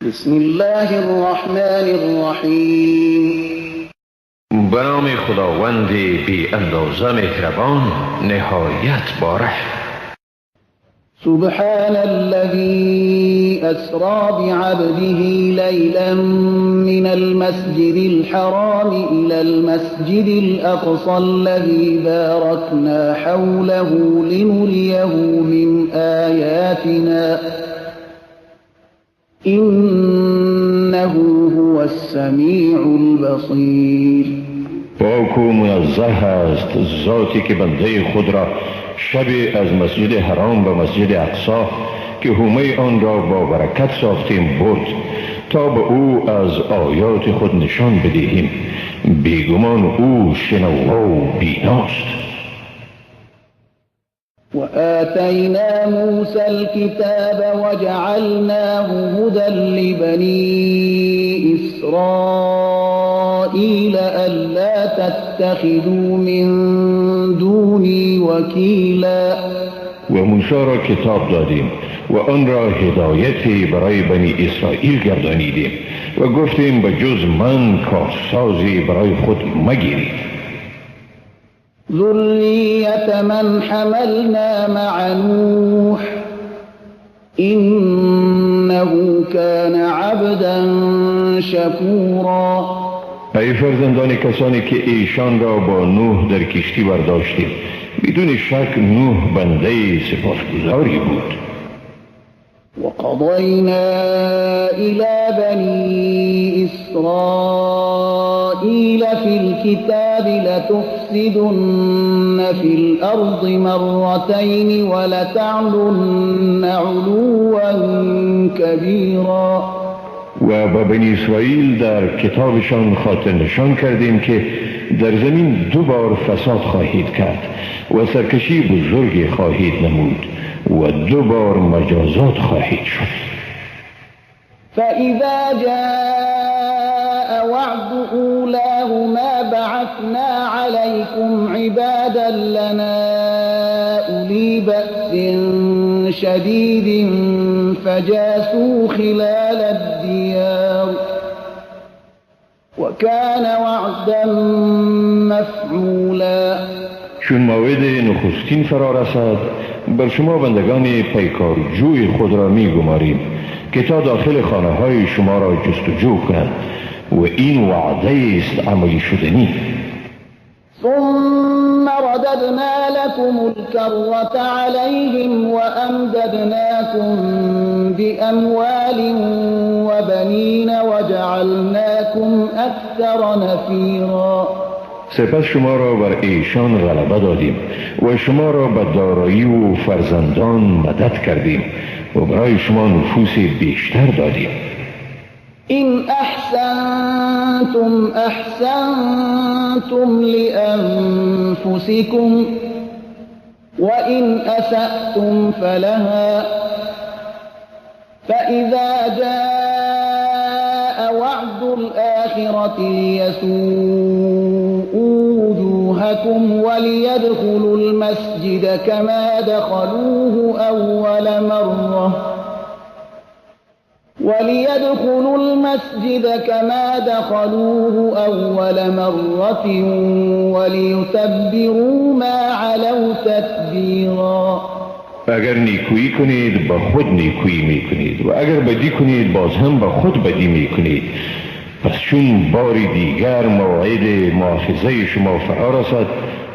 بسم الله الرحمن الرحیم. به نام خداوند بی اندازه مهربان، نهایت باره. سبحان الذي أسرى بعبده ليلا من المسجد الحرام إلى المسجد الأقصى الذي باركنا حوله لنريه من آياتنا إنه هو السميع البصير. پاک و منزه است ذاتی که بنده خود را شب از مسجد حرام به مسجد اقصا که حومه آن را با برکت ساختیم برد تا به او از آیات خود نشان بدهیم. بیگمان او شنوا و بیناست. وآتینا موسى الكتاب وجعلناه هدى لبني إسرائيل ألا تتخذوا من دوني وكيلا. و موسی را کتاب دادیم و آن را هدایتی برای بنی اسرائیل گردانیدیم و گفتیم به جز من کارسازی برای خود مگیرید. ذریة من حملنا مع نوح إنه كان عبدا شکورا. ای فرزندان کسانی که ایشان را با نوح در کشتی برداشتیم، بدون شک نوح بنده سپاسگزاری بود. وقضینا إلى بني إسرائيل في الكتاب لتفسدن في الأرض مرتين ولتعلن علوا كبيرا. و با بنی اسرائیل در کتابشان خاطر نشان کردیم که در زمین دو بار فساد خواهید کرد و سرکشی بزرگی خواهید نمود و دو بار مجازات خواهید شد. فإذا جاء وعد أولاهما بعثنا عليكم عبادا لنا أولي بأس شديد فجاسوا خلال الديار وكان وعدا مفعولا. چون موعد نخستین فرا رسد بر شما بندگان پیکارجوی خود را می گماریم که تا داخل خانه های شما را جستجو کنند و این وعده است عملی شدنی. ثم رددنا لكم الكرة عليهم وأمددناكم بأموال وبنين وجعلناكم أكثر نفيرا. سپس شما را بر ایشان غلبه دادیم و شما را به دارایی و فرزندان مدد کردیم و برای شما نفوس بیشتر دادیم. إن أحسنتم أحسنتم لأنفسكم وإن أسأتم فلها فإذا جاء وعد الآخرة ليسوءوا وجوهكم وليدخلوا المسجد كما دخلوه أول مرة وليدخلوا المسجد كما دخلوه أول مرة وليتبروا ما علوا تتبيرا. اگر نیکویی کنید با خود نیکویی میکنید و اگر بدی کنید باز هم با خود بدی میکنید. پس چون بار دیگر موعد مؤاخذه شما فرا رسد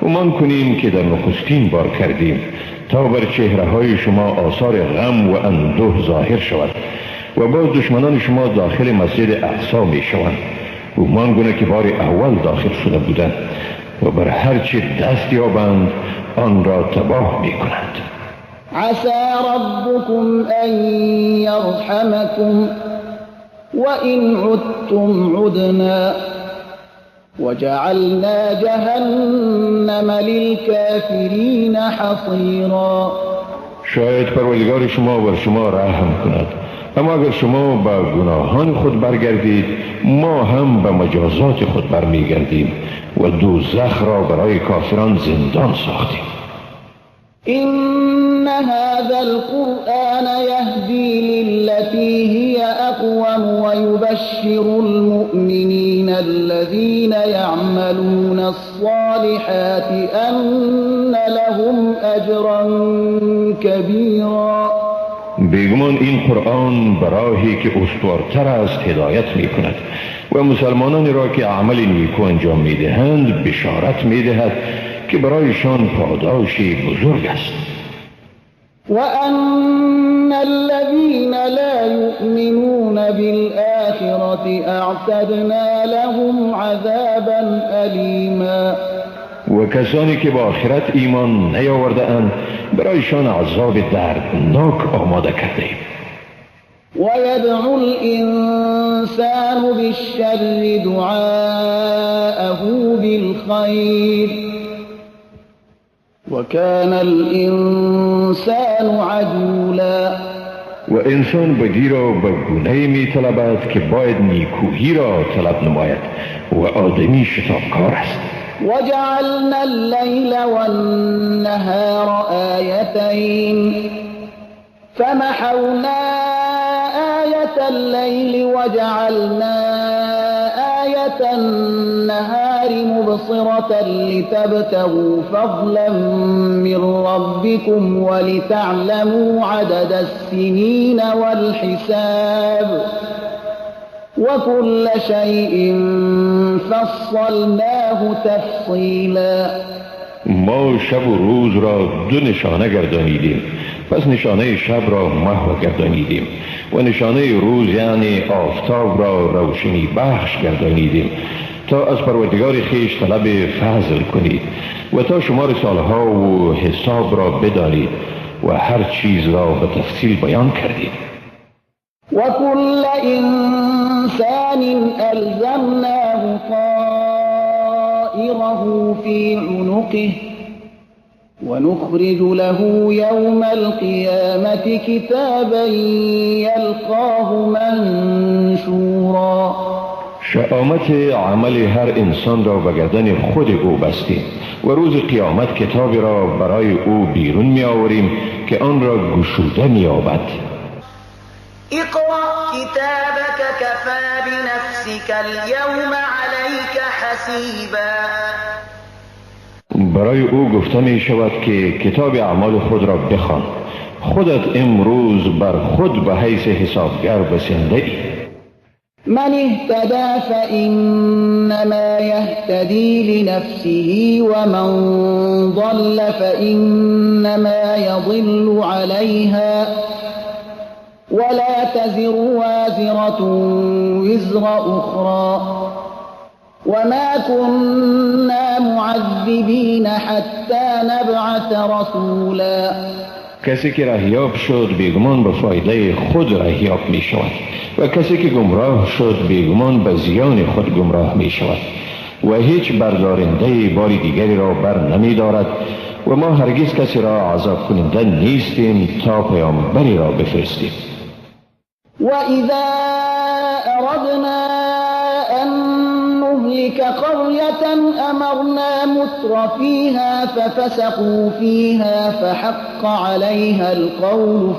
گمان کنیم که در نخستین بار کردیم تا بر چهره های شما آثار غم و اندوه ظاهر شود و باز دشمنان شما داخل مسجد اقصا می شوند، گمان گونه که بار اول داخل شده بودند و بر هر چه دست یابند آن را تباه می کنند. عسى ربكم أن يرحمكم وإن عدتم عدنا وجعلنا جهنم للكافرين حصيرا. شاید پروردگار شما بر شما رحم کند، اما اگر شما به گناهان خود برگردید ما هم به مجازات خود برمیگردیم و دوزخ را برای کافران زندان ساختیم. إن هذا القرآن يهدي للتي هي أقوم ويبشر المؤمنين الذين يعملون الصالحات أن لهم أجرا كبيرا. بیگمان این قرآن براهی که استوارتر است هدایت می کند و مسلمانان را که عمل نیکو انجام می دهند بشارت می دهد که برایشان پاداشی بزرگ است. وأن الذين لا يؤمنون بالآخرة أعتدنا لهم عذابا أليما. و کسانی که با آخرت ایمان نیاورده اند برایشان عذاب دردناک آماده کرده ایم. ويدعو الإنسان بالشر دعاءه بالخير وكان الإنسان عجولا. و انسان بدی را به گونه‌ای می طلبد که باید نیکویی را طلب نماید و آدمی شتابکار است. وجعلنا الليل والنهار آيتين فمحونا آية الليل وجعلنا آية النهار مبصرة لتبتغوا فضلا من ربكم ولتعلموا عدد السنين والحساب وكل شيء فصلناه تفصیلا. ما شب و روز را دو نشانه گردانیدیم، پس نشانه شب را محو گردانیدیم و نشانه روز یعنی آفتاب را روشنی بخش گردانیدیم تا از پروردگار خویش طلب فضل کنید و تا شمار سالها و حساب را بدانید و هر چیز را به تفصیل بیان کردید. وكل إنسان ألزمناه طائره في عنقه ونخرج له يوم القيامة كتابا يلقاه منشورا. شآمت عمل هر انسان را به گردن خود او بستیم و روز قیامت کتابی را برای او بیرون می آوریم که آن را گشوده می یابد. اقرأ كتابك كفى بنفسك اليوم عليك حسیبا. برای او گفته می شود که کتاب اعمال خود را بخوان، خودت امروز بر خود به حیث حسابگر بسنده ای. من اهتدى فإنما يهتدي لنفسه ومن ضل فإنما يضل عليها ولا تزر وازرة وزر أخرى وما كنا معذبين حتى نبعث رسولا. کسی که رهیاب شد بیگمان به فایده خود رهیاب می شود و کسی که گمراه شد بیگمان به زیان خود گمراه می شود و هیچ بردارنده بار دیگری را بر نمی دارد و ما هرگز کسی را عذاب کننده نیستیم تا پیامبری را بفرستیم. و اذا اردنا ان نهلك قرية امرنا مترفيها ففسقوا فيها فحق عليها القول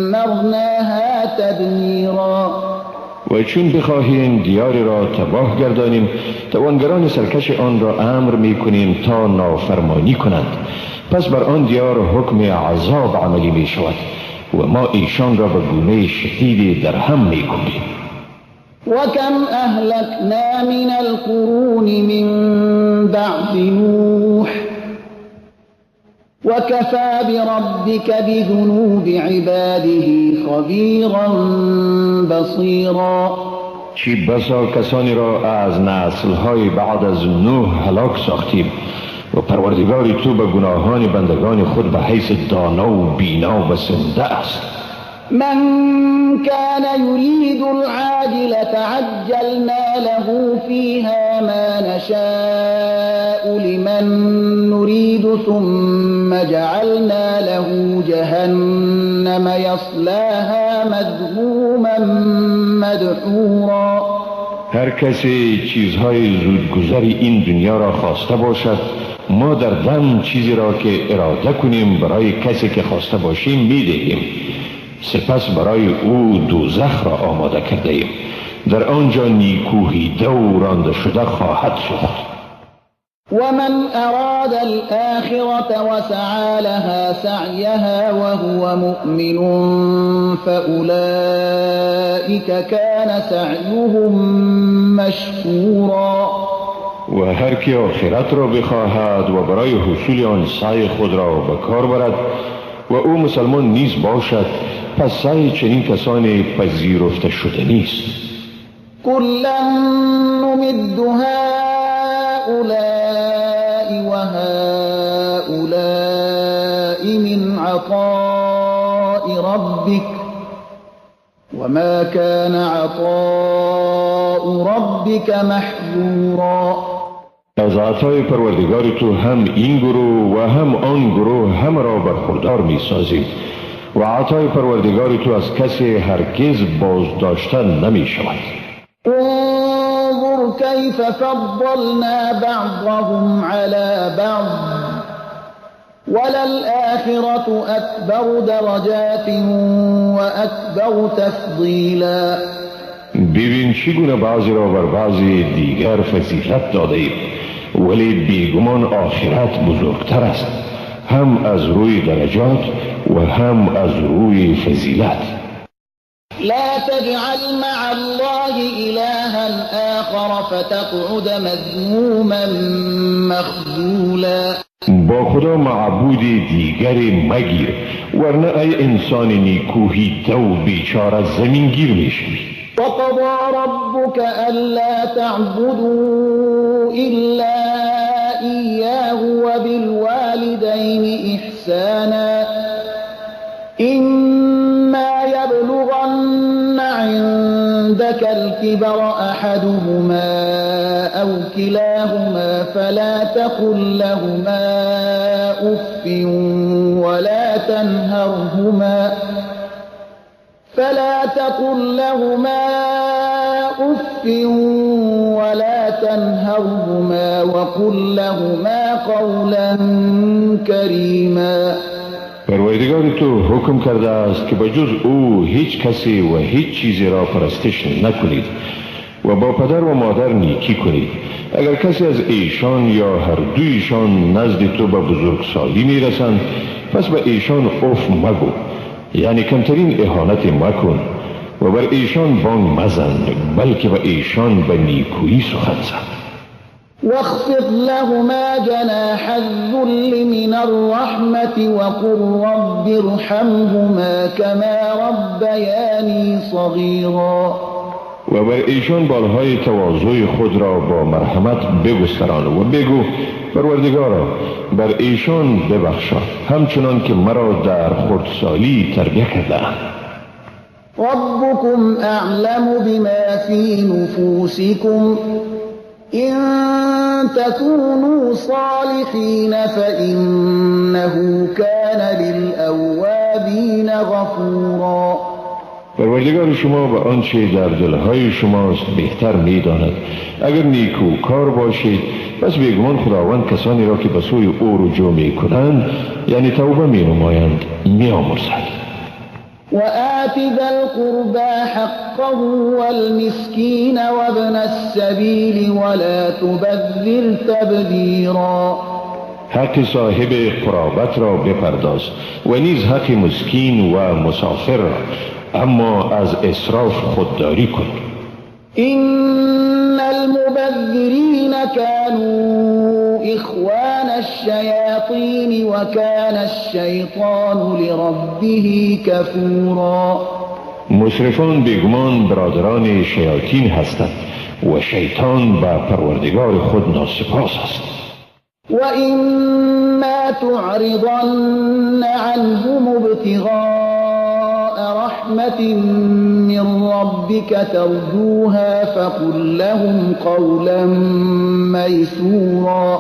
فدمرناها تدمیرا. و چون بخواهیم دیاری را تباه گردانیم توانگران سرکش آن را امر می کنیم تا نافرمانی کنند، پس بر آن دیار حکم عذاب عملی می شود و ما ایشان را به گونه شدیدی در هم می کوبیم. و کم اهلکنا من القرون من بعد نوح وكفى بربك بذنوب عباده خبيرا بصيرا. چی بسا کسانی را از نسل‌های بعد از نوح هلاک ساختیم و پروردگار تو به گناهان بندگان خود به حیث دانا و بینا بسنده است. من كان يريد العاجلة عجلنا له فيها ما نشاء لمن نريد ثم جعلنا له جهنم يصلاها مذموما مدحورا. هر کسی چیزهای زودگذر این دنیا را خواسته باشد ما در دم چیزی را که اراده کنیم برای کسی که خواسته باشیم میدهیم. سپس برای او دوزخ را آماده کرده ایم، در آنجا نیکوهیده و رانده شده خواهد سوخت. ومن أراد الآخرة وسعى لها سعيها وهو مؤمن فأولئك كان سعيهم مشكورا. و هر کی آخرت را بخواهد و برای حصول آن سعی خود را به کار برد و او مسلمان نیز باشد، پس سعی چنین کسانی پذیرفته شده نیست. کلا نمد هؤلاء وهؤلاء من عطاء ربك وما كان عطاء ربك محظورا. از عطای پروردگار تو هم این گروه و هم آن گروه هم را برخوردار می سازید و عطای پروردگار تو از کسی هرگز بازداشته نمی شود. انظر كيف فضلنا بعضهم على بعض وللآخرة أكبر درجات وأكبر تفضیلا. ببین چگونه بعضی را بر بعضی دیگر فضیلت داده ایم، ولی بیگمان آخرت بزرگتر است، هم از روی درجات و هم از روی فضیلت. لا تجعل مع الله إلها آخر فتقعد مذموما مخذولا. با خدا معبود دیگری مگیر، ورنه ای انسان نیکوهیده و بیچاره زمینگیر میشوی. وقضى ربك ألا تعبدوا إلا إياه وبالوالدين إحسانا إما يبلغن عندك الكبر أحدهما أو كلاهما فلا تقل لهما أف ولا تنهرهما فلا تقل لهما أف ولا تنهرهما وقل لهما قولا كريما. پروردگار تو حکم کرده است که به جز او هیچ کسی و هیچ چیزی را پرستش نکنید و با پدر و مادر نیکی کنید. اگر کسی از ایشان یا هر دویشان نزد تو به بزرگسالی میرسند، پس به ایشان اف مگو، یعنی کمترین اهانت مکن و بر ایشان بانگ مزن، بلکه به ایشان به نیکویی سخن زن. واخفض لهما جناح الذل من الرحمة وقل رب ارحمهما كما ربياني صغيرا. و بر ایشان بالهای تواضع خود را با مرحمت بگستران و بگو پروردگارا بر ایشان ببخشا، همچنان که مرا در خردسالی تربیه کرده‌اند. ربكم اعلم بما في نفوسكم إن تكونوا صالحين فإنه كان للأوابين غفورا. پروردگار شما به آنچه در دلهای شماست بهتر می‌داند. اگر نیکوکار باشید پس بیگمان خداوند کسانی را که به سوی او رجوع می‌کنند، یعنی توبه می‌نمایند، می‌آمرزد. وآت ذا القربى حقه والمسكين وابن السبيل ولا تبذر تبذیرا. حق صاحب قرابت را بپرداز و نیز حق مسکین و مسافر را، اما از اسراف خودداری کن. إن المبذرین كانوا إخوان الشياطين وكان الشيطان لربه كفورا. مصرفان بیگمان برادران شیاطین هستند و شیطان به پروردگار خود ناسپاس است. وإما تعرضن عنهم ابتغاء رحمة من ربك ترجوها فقل لهم قولا میسورا.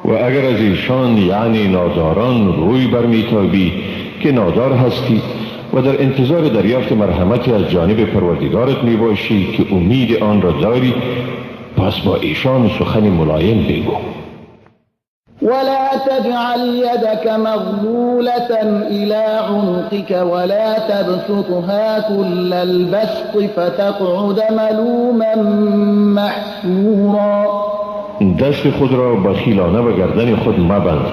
و اگر از ایشان یعنی ناداران روی برمیتابی که نادار هستی و در انتظار دریافت مرحمتی از جانب پروردگارت میباشی که امید آن را داری، پس با ایشان سخن ملایم بگو. ولا تجعل يدك مغلولة إلى عنقك ولا تبسطها كل البسط فتقعد ملوما محسورا. دست خود را بخیلانه به گردن خود مبند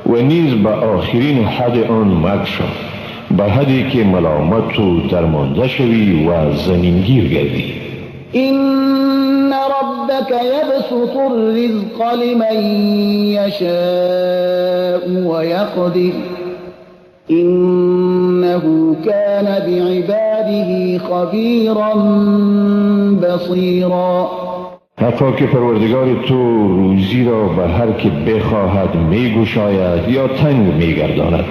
و نیز به آخرین حد آن مگشا، به حدی که ملامت و درمانده شوی و زمینگیر گردی. إن ربك يبسط الرزق لمن يشاء ويقدر إنه كان بعباده خبيرا بصيرا. حتی که پروردگار تو روزی را به هر که بخواهد میگشاید یا تنگ میگرداند،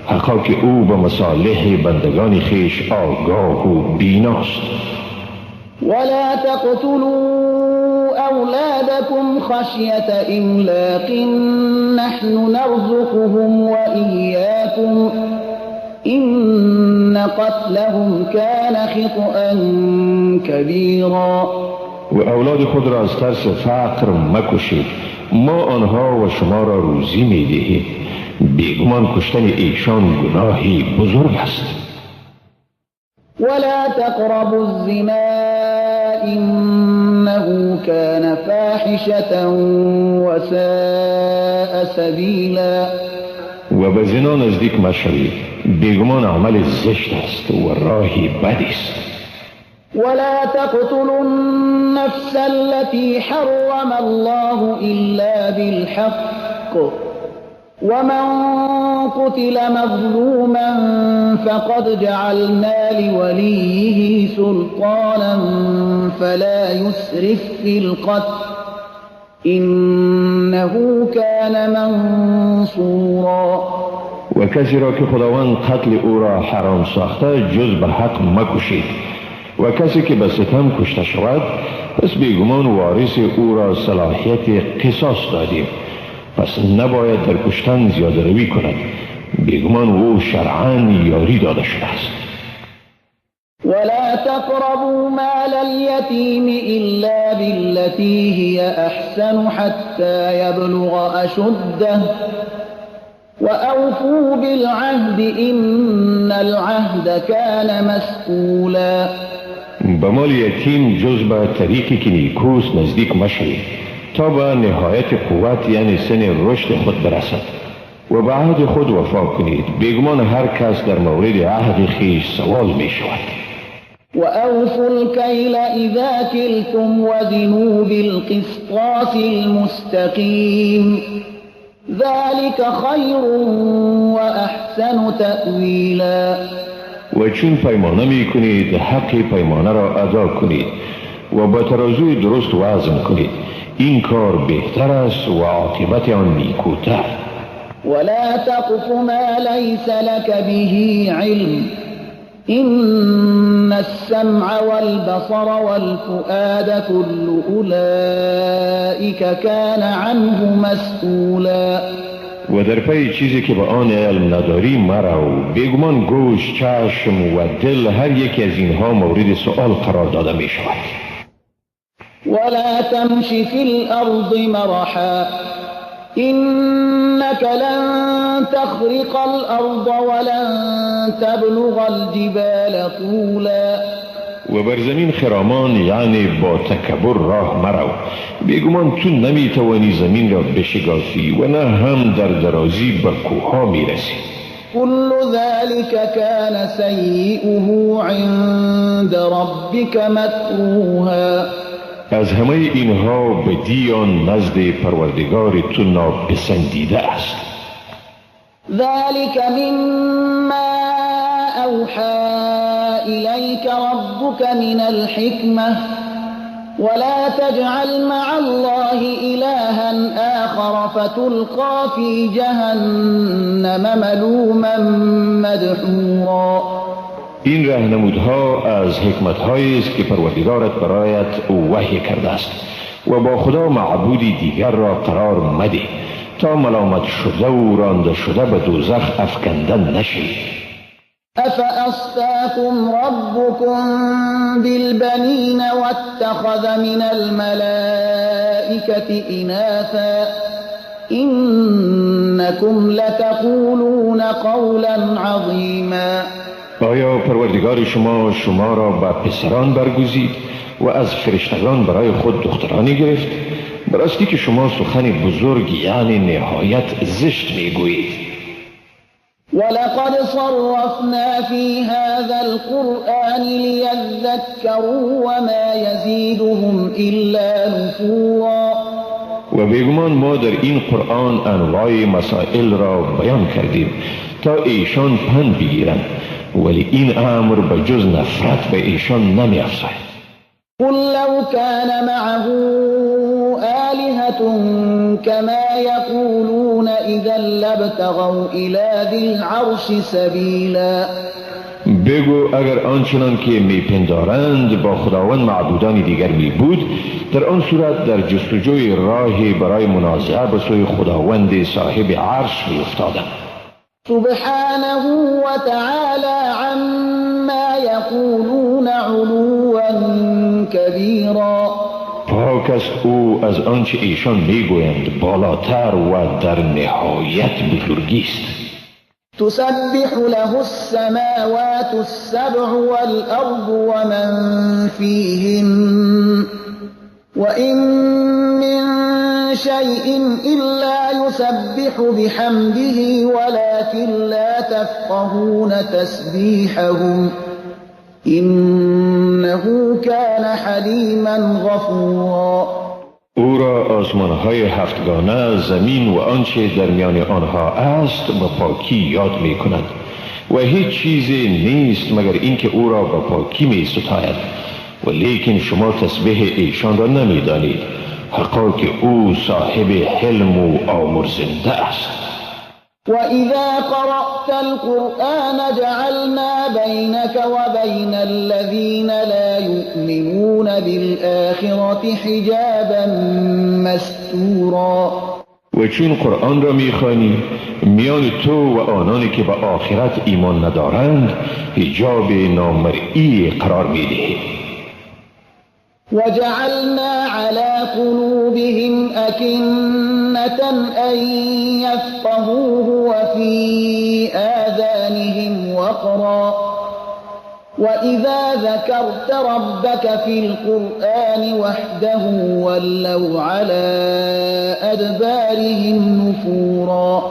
حقا که او به مصالح بندگان خویش آگاه و بیناست. ولا تقتلوا أولادكم خشية إملاق نحن نرزقهم وإياكم إن قتلهم كان خطأ كبيرا. و اولاد خود را از ترس فقر مکشید، ما آنها و شما را روزی میدهیم، بیگمان کشتن ایشان گناهی بزرگ است. ولا تقربوا الزنا إنه كان فاحشة وساء سبیلا. و به زنا نزدیک مشوید، بیگمان عمل زشت است و راهی بد است. ولا تقتلوا النفس التي حرم الله إلا بالحق ومن قتل مظلوما فقد جعلنا لوليه سلطانا فلا يسرف في القتل إنه كان منصورا. و کسی را که خداوند قتل او را حرام ساخته جز به حق مکشید، و کسی که به ستم کشته شود پس بیگمان وارث او را صلاحیت قصاص دادیم، پس نباید در کشتن زیاده روی کند، بیگمان او شرعاً یاری داده شده است. ولا تقربوا مال اليتيم إلا بالتي هي أحسن حتى يبلغ أشده وأوفوا بالعهد إن العهد كان مسئولا. به مال یتیم جز به طریقی که نیکوست نزدیک مشوید تا به نهایت قوت یعنی سن رشد خود برسد، و به عهد خود وفا کنید، بیگمان هر کس در مورد عهد خویش سوال می شود. وأوفوا الكيل إذا كلتم وزنوا بالقسطاس المستقيم ذلك خير وأحسن تأويلا. و چون پیمانه می کنید حق پیمانه را ادا کنید و با ترازوی درست وزن کنید، این کار بهتر است و عاقبت آن نیکوتر. ولا تقف ما ليس لك به علم إن السمع والبصر والفؤاد كل أولئك كان عنه مسئولا. و در پی چیزی که به آن علم نداری مرو، بیگمان گوش، چشم و دل هر یکی از اینها مورد سؤال قرار داده می شود. ولا تمش في الأرض مرحا إنك لن تخرق الأرض ولن تبلغ الجبال طولا. و بر زمین خرامان یعنی با تکبر راه مرو، بیگمان تو نمیتوانی زمین را بشگافی و نه هم در درازی به کوهها میرسی. كل ذلك كان سيئه عند ربك مكروها. از همه اینها بدی آن نزد پروردگار تو ناپسندیده است. ذلك مما أوحى إليك ربك من الحكمة ولا تجعل مع الله إلها آخر فتلقى في جهنم ملوما مدحورا. این راهنمودها از حکمت‌هایی است که پروردگارت برایت وحی کرده است و با خدا معبودی دیگر را قرار مده تا ملامت شده و رانده شده به دوزخ افکنده نشوید. أفأصفاكم ربكم بالبنين واتخذ من الملائكة إناثا إنكم لتقولون قولا عظیما. آیا پروردگار شما شما را به پسران برگزید و از فرشتگان برای خود دخترانی گرفت؟ براستی که شما سخن بزرگ یعنی نهایت زشت میگویید. ولقد صرفنا في هذا القرآن ليذكروا وما يزيدهم إلا نفورا. و بیگمان ما در این قرآن انواع مسائل را بیان کردیم تا ایشان پند بگیرند، ولی این امر به جز نفرت به ایشان نمی افزاید. قل لو كان معه آلهة كما يقولون إذا لابتغوا إلى ذي العرش سبیلا. بگو اگر آنچنان که میپندارند با خداوند معبودان دیگر می بود، در آن صورت در جستجوی راهی برای منازعه به سوی خداوند صاحب عرش می افتادند. سبحانه وتعالى عما یقولون علوا کبیرا. پاک است او از آنچه ایشان میگویند بالاتر و در نهایت بزرگی است. تسبح له السماوات السبع والأرض ومن فيهن وإن من شيء إلا يسبح بحمده ولكن لا تفقهون تسبيحهم إنه كان حليما غفورا. او را آسمانهای هفتگانه، زمین و آنچه در میان آنها است به پاکی یاد می کند و هیچ چیزی نیست مگر اینکه او را به پاکی می ستاید، و لیکن شما تسبیح ایشان را نمی دانید، حقا که او صاحب حلم و آمرزنده است. وَإِذَا قَرَأْتَ الْقُرْآنَ جَعَلْنَا بَيْنَكَ وَبَيْنَ الَّذِينَ لَا يُؤْمِنُونَ بِالْآخِرَةِ حِجَابًا مَسْتُورًا. و چون قرآن را می‌خوانی میان تو و آنانی که به آخرت ایمان ندارند حجاب نامرئی قرار می‌دهی. وجعلنا على قلوبهم أكنة أن يفقهوه وفي آذانهم وقرا وإذا ذكرت ربك في القرآن وحده ولوا على أدبارهم نفورا.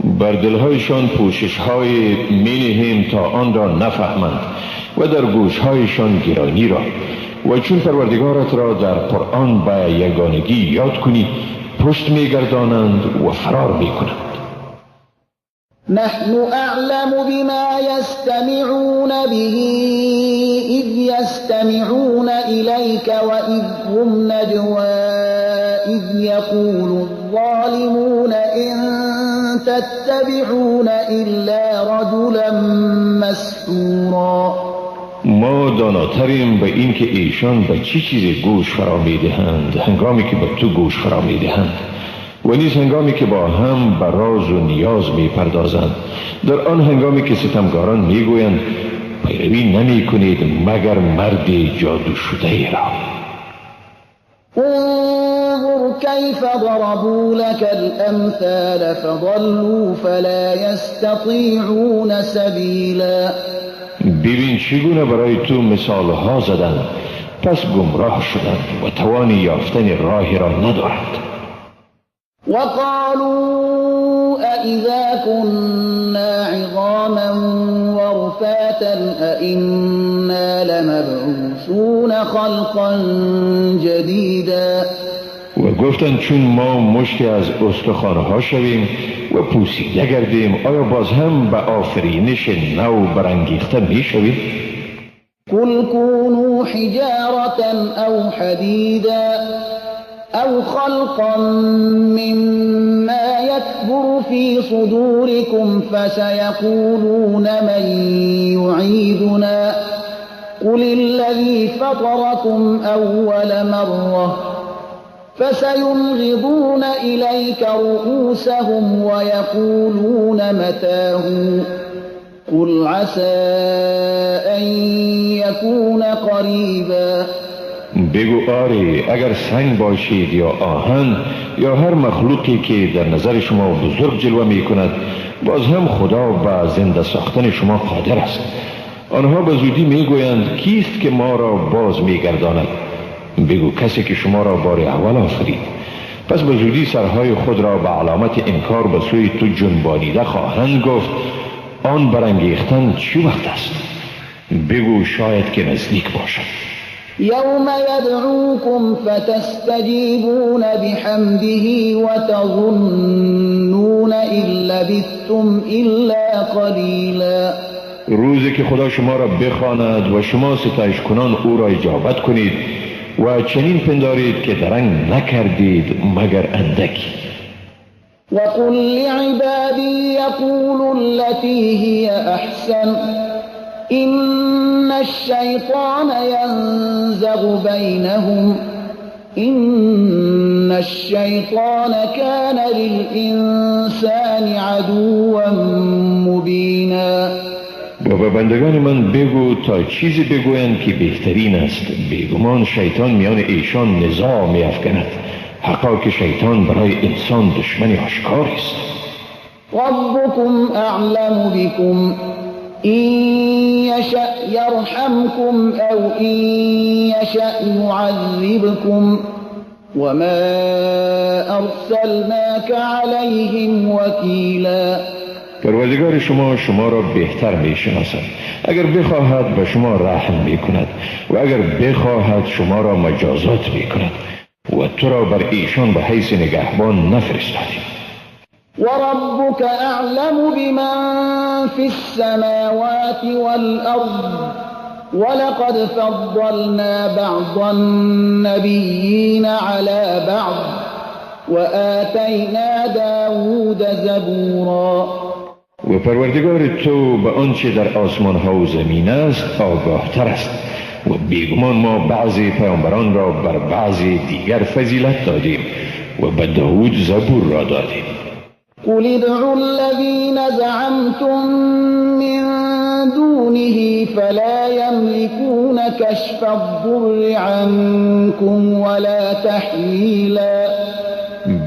بر دلهایشان پوشش‌های می‌نهیم تا آن را نفهمند و در گوشهایشان گرانی را، و چون پروردگارت را در قرآن به یگانگی یاد کنی پشت می‌گردانند و فرار می‌کنند. نحن اعلم بما یستمعون به اذ یستمعون الیک واذ هم نجوا اذ یقول الظالمون ان تتبعون الا رجلا مسحورا. ما داناتریم به اینکه ایشان به چه چیزی گوش فرا میدهند هنگامی که به تو گوش فرا میدهند، و نیز هنگامی که با هم به راز و نیاز میپردازند، در آن هنگامی که ستمگاران میگویند پیروی نمی کنید مگر مرد جادو شده ای را. انظر کیف ضربوا لك الامثال فضلوا فلا یستطیعون سبیلا. ببین چگونه برای تو مثالها زدند، پس گمراه شدند و توان یافتن راه را ندارند. وقالوا أإذا كنا عظاما ورفاتا أإنا لمبعوثون خلقا جدیدا. و گفتند چون ما مشتی از استخوانها شویم و پوسیده گردیم آیا باز هم به آفرینش نو برانگیخته می شویم؟ قل كونوا حجارة أو حدیدا أو خلقا مما يكبر في صدوركم فسيقولون من يعيدنا قل الذي فطركم أول مرة فسينغضون إليك رؤوسهم ويقولون متاه قل عسى أن يكون قريبا. بگو آری، اگر سنگ باشید یا آهن یا هر مخلوقی که در نظر شما بزرگ جلوه می کند، باز هم خدا به زنده ساختن شما قادر است. آنها به زودی می گویند کیست که ما را باز می گرداند؟ بگو کسی که شما را بار اول آفرید. پس به زودی سرهای خود را به علامت انکار به سوی تو جنبانیده خواهند گفت آن برانگیختن چی وقت است؟ بگو شاید که نزدیک باشد. یوم یدعوکم فتستجیبون بحمده وتظنون ان لبثتم الا قلیلا. روزی که خدا شما را بخواند و شما ستایش کنان او را اجابت کنید و چنین پندارید که درنگ نکردید مگر اندکی. وقل لعبادی یقولوا التي هي احسن إن الشیطان ينزغ بینهم إن الشیطان كان للإنسان عدوا مبینا. و به بندگان من بگو تا چیزی بگویند که بهترین است. بیگمان شیطان میان ایشان نزاع می‌افکند. حقا که شیطان برای انسان دشمن آشکاری است. ربکم اعلم بکم إن يشأ يرحمكم أو إن يشأ يعذبكم وما أرسلناك عليهم وكيلا. پروردگار شما شما را بهتر میشناسد. اگر بخواهد به شما رحم میکند و اگر بخواهد شما را مجازات میکند و تو را بر ایشان به حیث نگهبان نفرستادیم. وربك أعلم بمن في السماوات والأرض ولقد فضلنا بعض النبيين على بعض وآتينا داود زبورا. و پروردگار تو به آنچه در آسمان ها و زمین است آگاه تر است و بیگمان ما بعضی پیامبران را بر بعضی دیگر فضیلت دادیم و به داود زبور را دادیم. قل ادعوا الذين زعمتم من دونه فلا يملكون كشف الضر عنكم ولا تحویلا.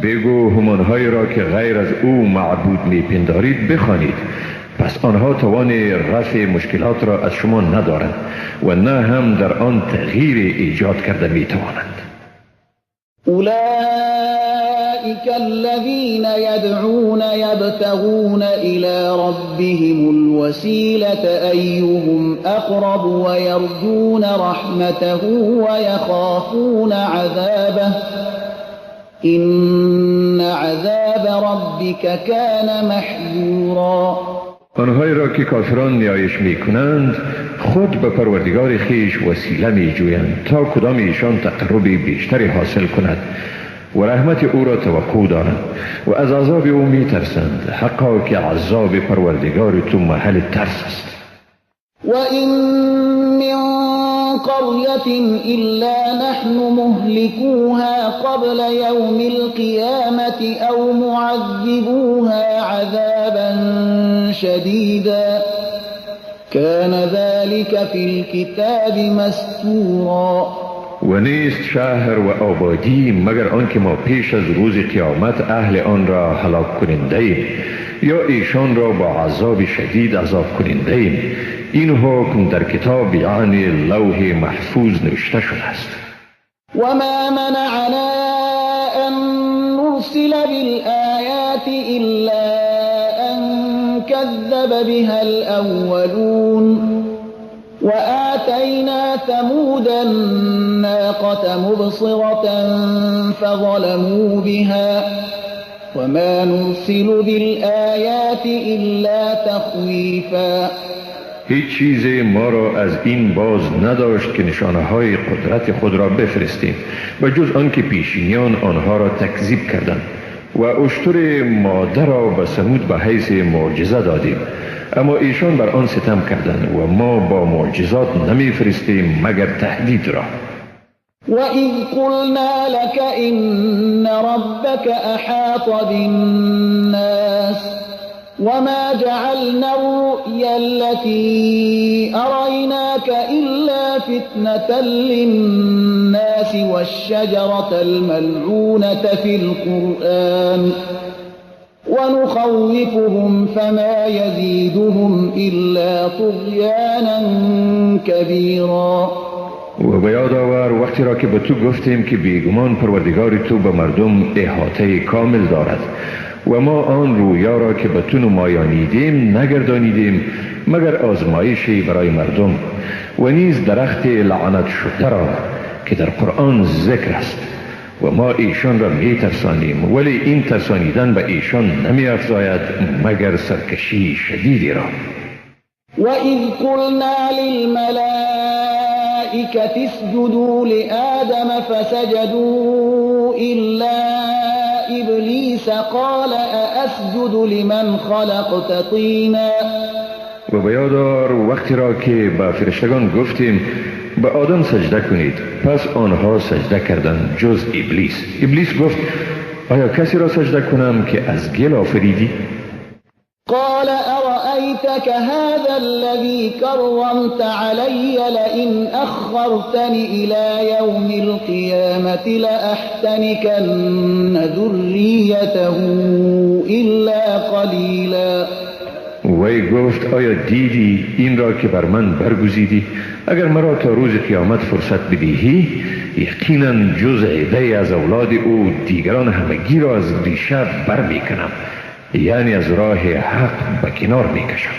بگو همانهایی را که غیر از او معبود میپندارید بخوانید، پس آنها توان رفع مشکلات را از شما ندارند و نه هم در آن تغییر ایجاد کرده میتوانند. أولئك الذين يدعون يبتغون إلى ربهم الوسيلة أيهم أقرب ويرجون رحمته ويخافون عذابه إن عذاب ربك كان محذورا. آنهایی را که کافران نیایش میکنند خود به پروردگار خویش وسیله میجویند تا کدام ایشان تقرب بیشتری حاصل کند و رحمت او را توقع دارند و از عذاب او میترسند. حقا که عذاب پروردگار تو محل ترس است. و این من قرية إلا نحن مهلكوها قبل يوم القيامة أو معذبوها عذابا شديدا كان ذلك في الكتاب مسطورا. و نیست شهر و آبادی مگر آنکه ما پیش از روز قیامت اهل آن را هلاک کننده ایم یا ایشان را با عذاب شدید عذاب کننده ایم. این حکم در کتاب یعنی لوح محفوظ نوشته شده است. و ما منعنا ان نرسل بالآیات الا ان كذب بها الاولون وآتينا ثمود الناقة مبصرة فظلموا بها وما نرسل بالآيات إلا تخويفا. هیچ چیز ما را از این باز نداشت که نشانه های قدرت خود را بفرستیم و جز آنکه پیشینیان آنها را تکذیب کردند و اشتر ماده را به ثمود به حیث معجزه دادیم، اما ایشان بر آن ستم کردند و ما با معجزات نمیفرستیم مگر تهدید را. وَإِذْ قُلْنَا لَكَ إِنَّ رَبَّكَ أَحَاطَ بِالنَّاسِ وما جعلنا الرؤيا التي أريناك إلا فتنة للناس والشجرة الملعونة في القرآن ونخوفهم فما يزيدهم إلا طغيانا كبيرا. و به یاد آور وقتی را که به تو گفتیم که بیگمان پروردگار تو به مردم احاطه کامل دارد و ما آن رویا را که به تو نمایانیدیم نگردانیدیم مگر آزمایشی برای مردم، و نیز درخت لعنت شده را که در قرآن ذکر است و ما ایشان را می ترسانیم، ولی این ترسانیدن به ایشان نمی افزاید مگر سرکشی شدیدی را. وَإِذْ قُلْنَا لِلْمَلَائِكَةِ اسْجُدُوا لِآدَمَ فَسَجَدُوا إِلَّا إِبْلِيسَ قَالَ أَأَسْجُدُ لِمَنْ خَلَقْتَ طِينًا. و به یاد آور وقتی را که به فرشتگان گفتیم به آدم سجده کنید، پس آنها سجده کردند جز ابلیس. ابلیس گفت آیا کسی را سجده کنم که از گل آفریدی؟ قال أرأيتك هذا الذي كرمت علي لئن أخرتني إلى يوم القيامة لأحتنكن ذريته إلا قليلا. وی گفت آیا دیدی این را که بر من برگزیدی؟ اگر مرا تا روز قیامت فرصت بدهی یقینا جز عده‌ای از اولاد او دیگران همگی را از ریشه برمیکنم، یعنی از راه حق به کنار میکشم.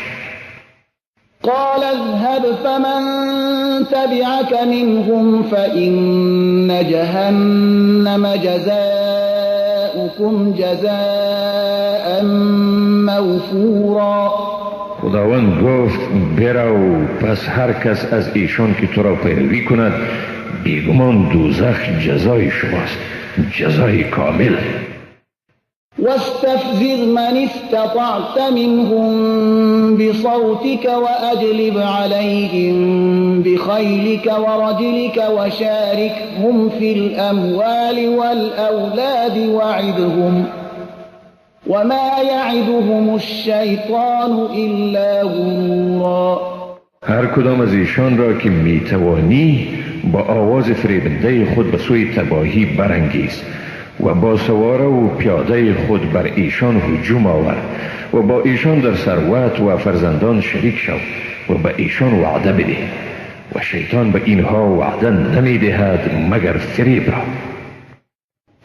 قال اذهب فمن تبعك منهم فإن جهنم جزاؤكم جزاء موفورا. خداوند گفت برو، پس هر کس از ایشان که تو را پیروی کند بیگمان دوزخ جزای شماست، جزای کامل. واستفزز من استطعت منهم بصوتك وأجلب عليهم بخيلك ورجلك وشاركهم في الأموال والأولاد وعدهم وما يعدهم الشيطان إلا غرورا. هر کدام از ایشان را که میتوانی با آواز فریبنده خود به سوی تباهی برانگیز و با سواره و پیاده خود بر ایشان هجوم آور و با ایشان در ثروت و فرزندان شریک شو و به ایشان وعده بده، و شیطان به اینها وعده نمی دهد مگر فریب را.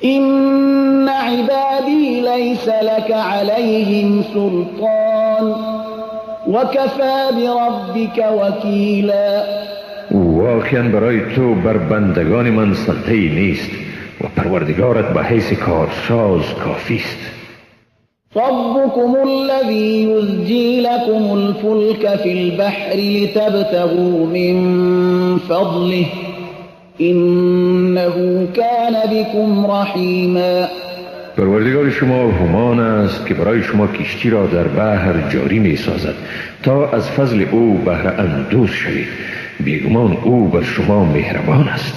إن عبادی لیس لك علیهم سلطان وکفی بربک وکیلا. واقعا برای تو بر بندگان من سلطه‌ای نیست و پروردگارت به حیث کارساز کافی است. ربكم الذي يزجي لكم الفلك في البحر لتبتغوا من فضله إنه كان بكم رحیما. پروردگار شما همان است که برای شما کشتی را در بحر جاری می سازد تا از فضل او بهره اندوز شوید، بیگمان او بر شما مهربان است.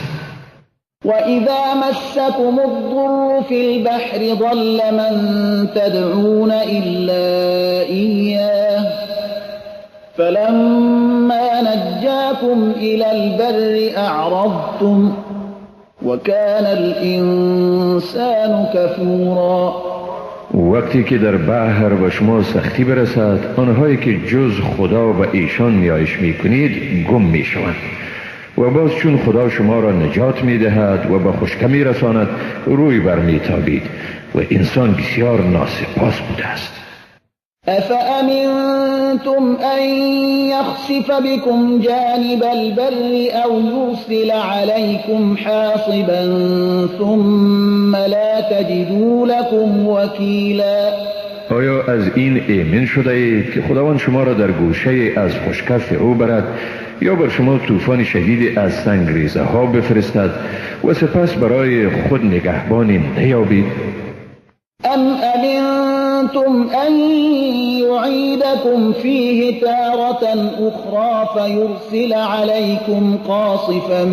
وَإِذَا مَسَّكُمُ الضُّرُّ فِي الْبَحْرِ ضَلَّ مَن تَدْعُونَ إِلَّا إِيَّاهُ فَلَمَّا نَجَّاكُمْ إِلَى الْبَرِّ أَعْرَضْتُمْ وَكَانَ الْإِنسَانُ كَفُورًا. وقتی که در بحر به شما سختی برسد، آنهایی که جز خدا و ایشان نیایش می‌کنید گم می‌شوند، و باز چون خدا شما را نجات می دهد و به خشکه می رساند روی بر می تابید، و انسان بسیار ناسپاس بوده است. أفأمنتم أن يخسف بكم جانب البر أو يرسل عليكم حاصبا ثم لا تجدوا لكم وكيلا. آیا از این ایمن شده اید که خداوند شما را در گوشه از خشکه فرو برد یا بر شما طوفان شدید از سنگریزه ها بفرستد و سپس برای خود نگهبانی نیابید؟ ام أمنتم أن يعيدكم فيه تارة أخرى فيرسل عليكم قاصفا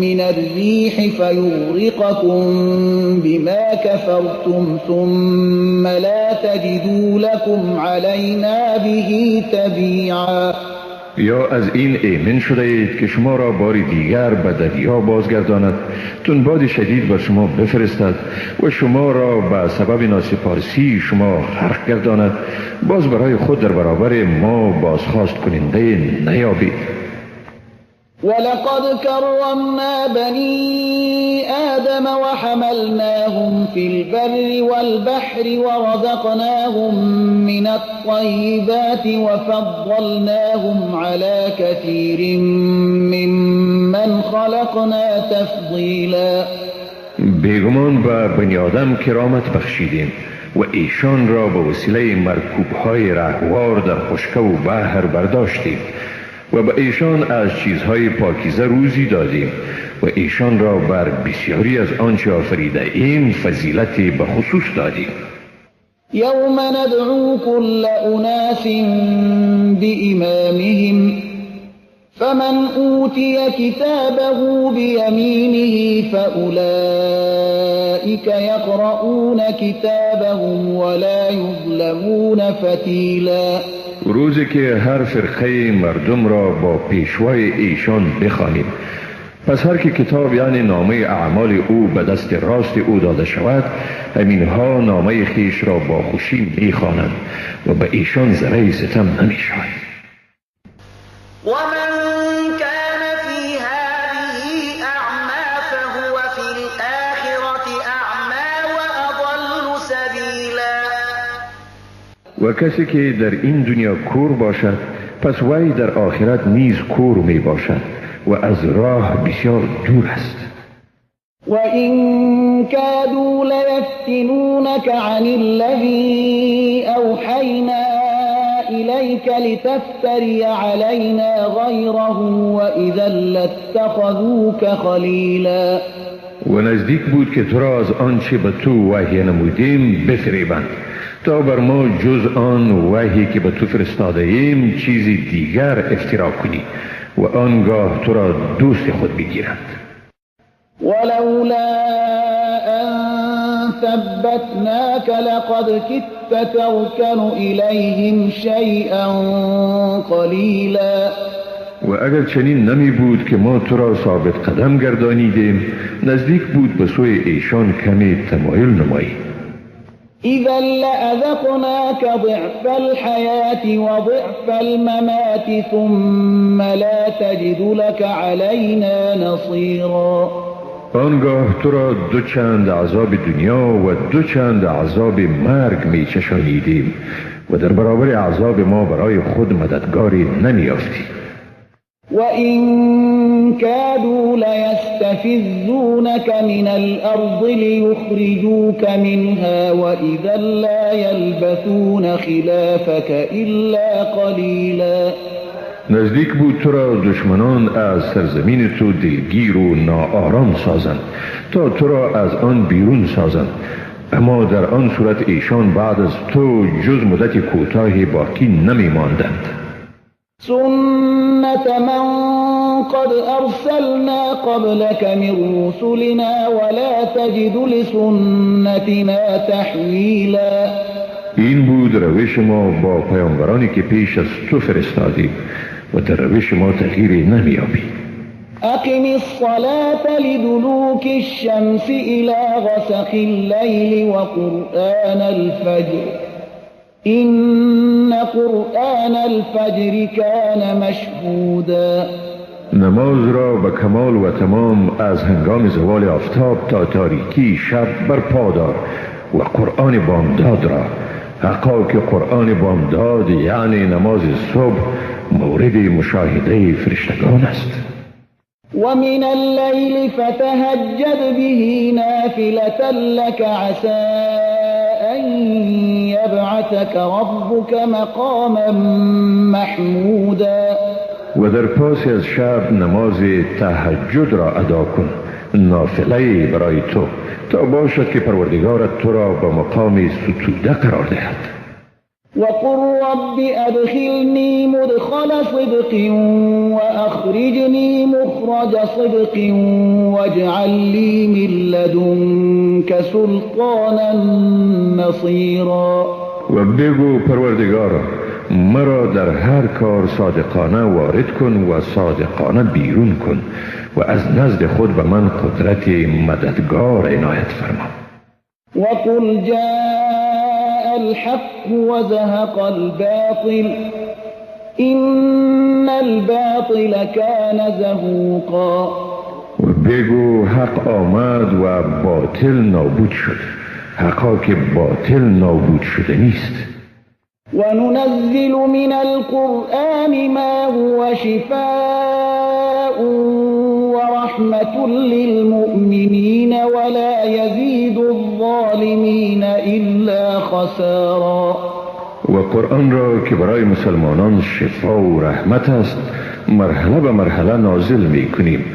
من الريح فيغرقكم بما كفرتم ثم لا تجدوا لكم علينا به تبيعا. یا از این ایمن شده اید که شما را بار دیگر به دریا بازگرداند، تندباد شدید بر شما بفرستد و شما را به سبب ناسپاسی شما غرق گرداند، باز برای خود در برابر ما بازخواست کننده نیابید. ولقد كرمنا بني آدم وحملناهم في البر والبحر ورزقناهم من الطيبات وفضلناهم على كثير ممن خلقنا تفضیلا. بیگمان به بنی آدم کرامت بخشیدیم و ایشان را به وسیله مرکوبهای رهوار در خشکه و بحر برداشتیم و به ایشان از چیزهای پاکیزه روزی دادیم و ایشان را بر بسیاری از آنچه آفریده ایم فضیلت به خصوص دادیم. یوم ندعو كل اناس بإمامهم فمن اوتی کتابه بیمینه فأولئک یقرؤون کتابهم ولا یظلمون فتیلا. روزی که هر فرقه مردم را با پیشوای ایشان بخوانیم، پس هر که کتاب یعنی نامه اعمال او به دست راست او داده شود، همینها نامه خیش را با خوشی میخوانند و به ایشان ذره ستم نمیشود. ومن كان في هذه أعمى فهو في الآخرة أعمى وأضل سبيلا. و کسی که در این دنیا کور باشد، پس وی در آخرت نیز کور می باشد و از راه بسیار دور است. و این کادوا لیفتنونک عن الذی اوحینا الیک لتفتری علینا غیره و اذا لاتخذوک خلیلا. و نزدیک بود که تو را از آنچه به تو وحی نمودیم بفریبند تا بر ما جز آن وحی که به تو فرستاده ایم چیزی دیگر افترا کنی و آنگاه تو را دوست خود بگیرند. ولولا ان ثبتناک لقد كدت ترکن الیهم شیئا قلیلا. و اگر چنین نمی بود که ما تو را ثابت قدم گردانیدیم، نزدیک بود به سوی ایشان کمی تمایل نمایی. إذا لأذقناك ضعف الحياة وضعف الممات ثم لا تجد لك علينا نصيرا. آنگاه تو را دو چند عذاب دنیا و دو چند عذاب مرگ می چشانیدیم و در برابر عذاب ما برای خود مددگاری نمیافتی. وَإِن كَادُوا لَيَسْتَفِزُّونَكَ مِنَ الْأَرْضِ لِيُخْرِجُوكَ مِنْهَا وَإِذًا لَا يَلْبَثُونَ خِلَافَكَ إِلَّا قَلِيلًا. نزدیک بود تو را دشمنان از سرزمین تو دلگیر و ناآرام سازند تا تو را از آن بیرون سازند، اما در آن صورت ایشان بعد از تو جز مدت کوتاهی باقی نمی ماندند. سنة من قد أرسلنا قبلك من رسلنا ولا تجد لسنتنا تحویلا. این بود روش ما با پیامبرانی که پیش از تو فرستادیم و در روش ما تغییری نمیابی. اقم الصلاة لدلوك الشمس إلى غسق الليل وقرآن الفجر إن قرآن الفجر كان مشهودا. نماز را به کمال و تمام از هنگام زوال آفتاب تا تاریکی شب برپا دار و قرآن بامداد را، حقا که قرآن بامداد یعنی نماز صبح مورد مشاهده فرشتگان است. ومن الليل فتهجد به نافلة لك عسى أن يبعثك ربك مقاما محمودا. و در پاس از شب نماز تهجد را ادا کن نافله برای تو، تا باشد که پروردگارت تو را به مقام ستوده قرار دهد. وقل رب ادخلنی مدخل صدق واخرجنی مخرج صدق واجعل لی من لدنک سلطانا نصیرا. و بگو پروردگارا مرا در هر کار صادقانه وارد کن و صادقانه بیرون کن و از نزد خود به من قدرت مددگار عنایت فرما. وقل جاء الحق وزهق الباطل إن الباطل كان زهوقا. و بگو حق آمد و باطل نابود شد، حقا که باطل نابود شده نیست. وننزل من القرآن ما هو شفاء ورحمة للمؤمنين ولا يزيد الظالمين إلا خسارا. و قرآن را که برای مسلمانان شفا و رحمت است مرحله به مرحله نازل می کنیم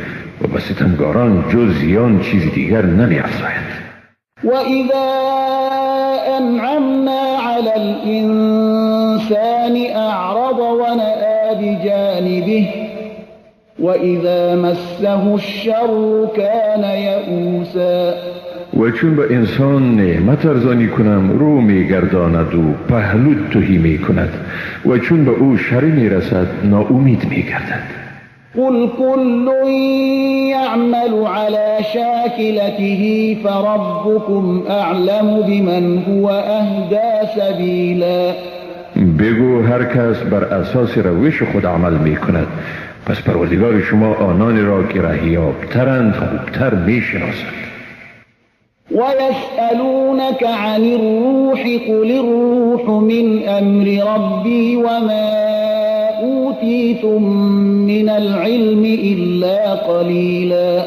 و به ستمگاران جز زیان چیز دیگر نمی افزاید. وإذا أنعمنا على الإنسان أعرض ونأى بجانبه وإذا مسه الشر كان يئوسا. و چون به انسان نعمت ارزانی کنم رو میگرداند و پهلو تهی میکند و چون به او شر میرسد ناامید میگردد. قل كل يعمل على شاكلته فربكم أعلم بمن هو أهدى سبيلا. بگو هر کس بر اساس روش خود عمل می کند، پس پروردگار شما آنانی را که رهیابترند خوبتر می شناسد. ويسألونك عن الروح قل الروح من أمر ربي وما أوتيتم من العلم إلا قليلا.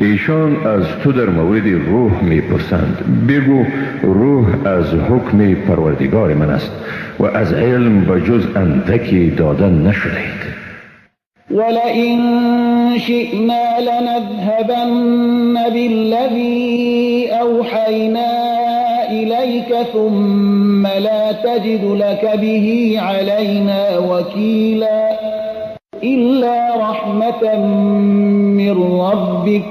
ایشان از تو در مورد روح میپرسند، بگو روح از حکم پروردگار من است و از علم به جز اندکی دادن نشده اید. ولئن شئنا لنذهبن بالذي أوحينا إليك ثم لا تجد لك به علينا وكيلا إلا رحمة من ربك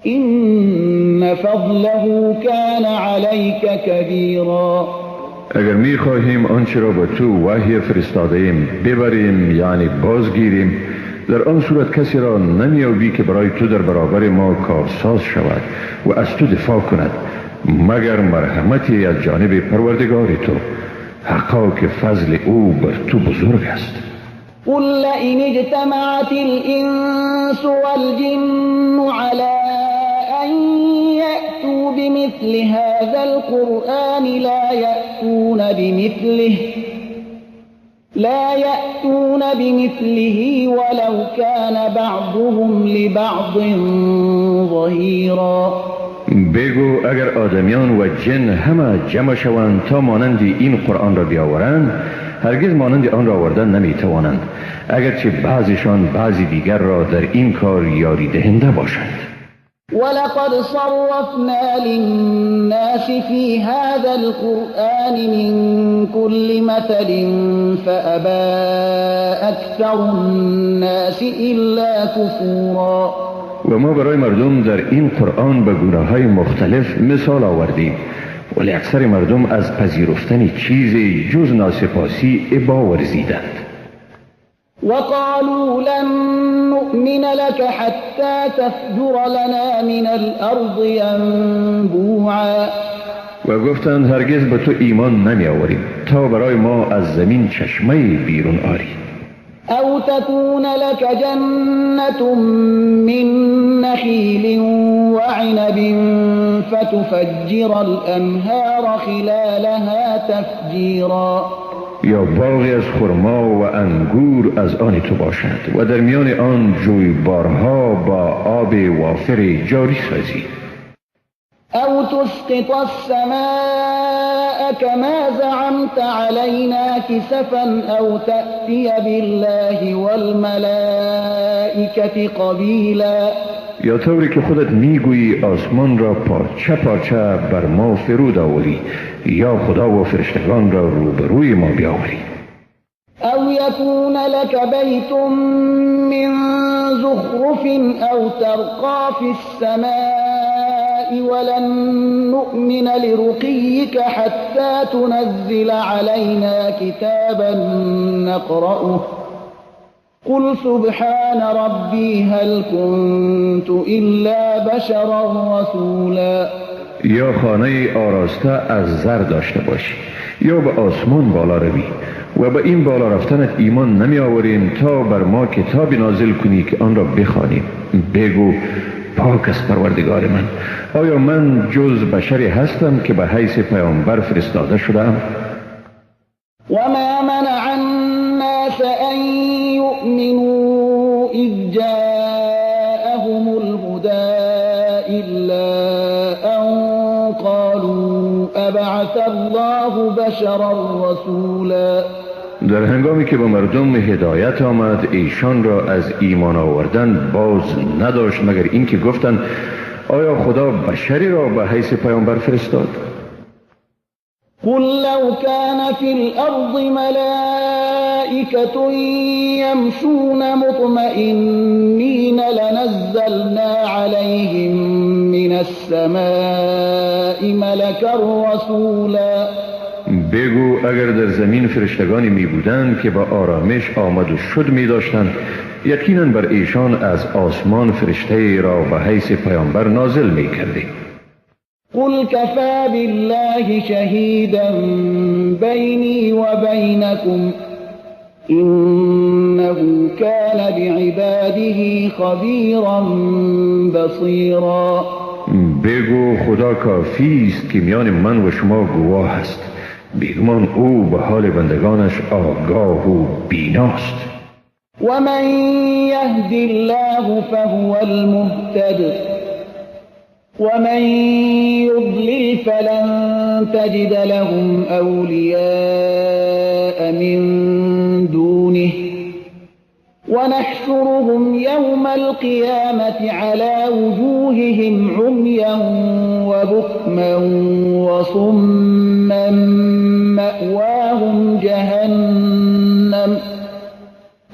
إن فضله كان عليك كبيرا. اگر می خواهیم آنچه را به تو وحی فرستاده ایم ببریم، یعنی بازگیریم، در آن صورت کسی را نمیابی که برای تو در برابر ما کارساز شود و از تو دفاع کند، مگر مرحمتی از جانب پروردگار تو، حقا که فضل او بر تو بزرگ است. قل لئن اجتمعت الانس والجن على أن يأتوا بمثل هذا القرآن لا يأتون بمثله ولو كان بعضهم لبعض ظهيرا. بگو اگر آدمیان و جن همه جمع شوند تا مانند این قرآن را بیاورند، هرگز مانند آن را آوردن نمیتوانند، اگرچه بعضیشان بعضی دیگر را در این کار یاری دهنده باشند. ولقد صرفنا للناس في هذا القرآن من كل مثل فأبى أكثر الناس إلا كفورا. و ما برای مردم در این قرآن به گونه‌های مختلف مثال آوردیم، ولی اکثر مردم از پذیرفتن چیزی جز ناسپاسی ابا ورزیدند. وقالوا لن نؤمن لك حتى تفجر لنا من الأرض ينبوعا. و گفتند هرگز به تو ایمان نمی آوریم تا برای ما از زمین چشمه بیرون آری. أو تكون لك جنة من نخيل وعنب فتفجر الأنهار خلالها تفجيرا. یا باغی از خرما و انگور از آن تو باشد و در میان آن جویبارها با آب وافر جاری سازی. او تسقط السماء كما زعمت علينا كسفا او تأتي بالله والملائكة قبيلا. یا طوری که خودت میگویی آسمان را پارچه پارچه بر ما فرود آوری، یا خدا و فرشتگان را روبروی ما بیاوری. او یکون لك بیت من زخرف او ترقى في السماء ولن نؤمن لرقيك حتى تنزل علينا كتابا نقرأه قل سبحان ربي هل كنت إلا بشرا رسولا. یا خانه آراسته از زر داشته باشی یا به آسمان بالا روی و به این بالا رفتنت ایمان نمی آوریم تا بر ما کتابی نازل کنی که آن را بخوانیم. بگو پاک است پروردگار من، آیا من جز بشری هستم که به حیث پیامبر فرستاده شدم؟ و ما منع الناس ان یؤمنوا اذ جاءهم الهدى الا ان قالوا ابعث الله بشرا رسولا. در هنگامی که به مردم هدایت آمد ایشان را از ایمان آوردن باز نداشت مگر اینکه گفتند آیا خدا بشری را به حیث پیامبر فرستاد؟ قل لو كان في الأرض ملائكة يمشون مطمئنين لنزلنا عليهم من السماء ملكا رسولا. بگو اگر در زمین فرشتگانی می بودند که با آرامش آمد و شد می داشتند، یقینا بر ایشان از آسمان فرشته را به حیث پیامبر نازل می کردیم. قل كفى بالله شهيدا بيني وبينكم إنه كان بعباده خبيرا بصيرا. بگو خدا کافی است که میان من و شما گواه است، بیگمان او به حال بندگانش آگاه و بیناست. ومن يهد الله فهو المهتد ومن يضلل فلن تجد لهم أولياء من دونه ونحشرهم يوم القيامة على وجوههم عميا وبكما وصما مأواهم جهنم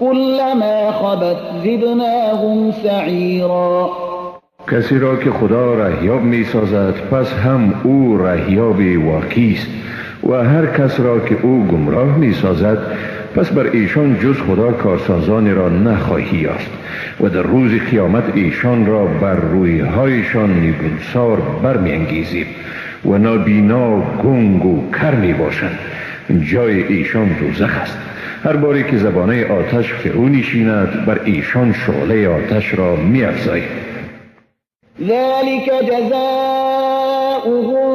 كلما خبت زدناهم سعيرا. کسی را که خدا رهیاب می سازد پس هم او رهیاب واقعی است، و هر کس را که او گمراه می سازد پس بر ایشان جز خدا کارسازانی را نخواهی یافت، و در روز قیامت ایشان را بر رویهایشان نگونسار برمیانگیزیم و نابینا، گنگ و کر می باشند. جای ایشان دوزخ است. هر باری که زبانه آتش فرو نشیند بر ایشان شعله آتش را می افزاییم. ذلك جزاؤهم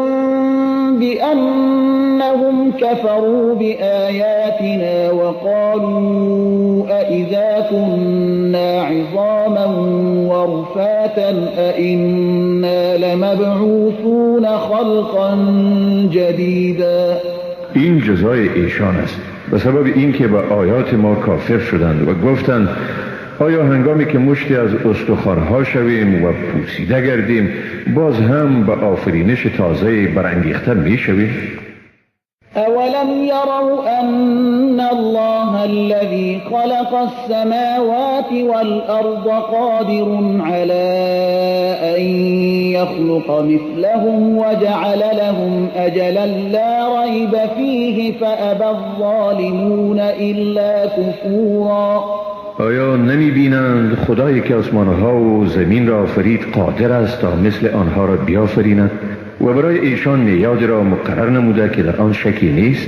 بأنهم كفروا بآياتنا وقالوا أئذا كنا عظاما ورفاتا أئنا لمبعوثون خلقا جديدا. این جزای ایشان است به سبب اینکه به آیات ما کافر شدند و گفتند آیا هنگامی که مشتی از استخوان‌ها شویم و پوسیده گردیم باز هم به آفرینش تازه برانگیخته میشویم؟ اولم یروا ان الله الذی خلق السماوات والارض قادر على ان يخلق مثلهم وجعل لهم اجلا لا ریب فیه فابى الظالمون الا کفورا. آیا نمی بینند خدایی که آسمانها و زمین را آفرید قادر است تا مثل آنها را بیافریند و برای ایشان میعاد را مقرر نموده که در آن شکی نیست،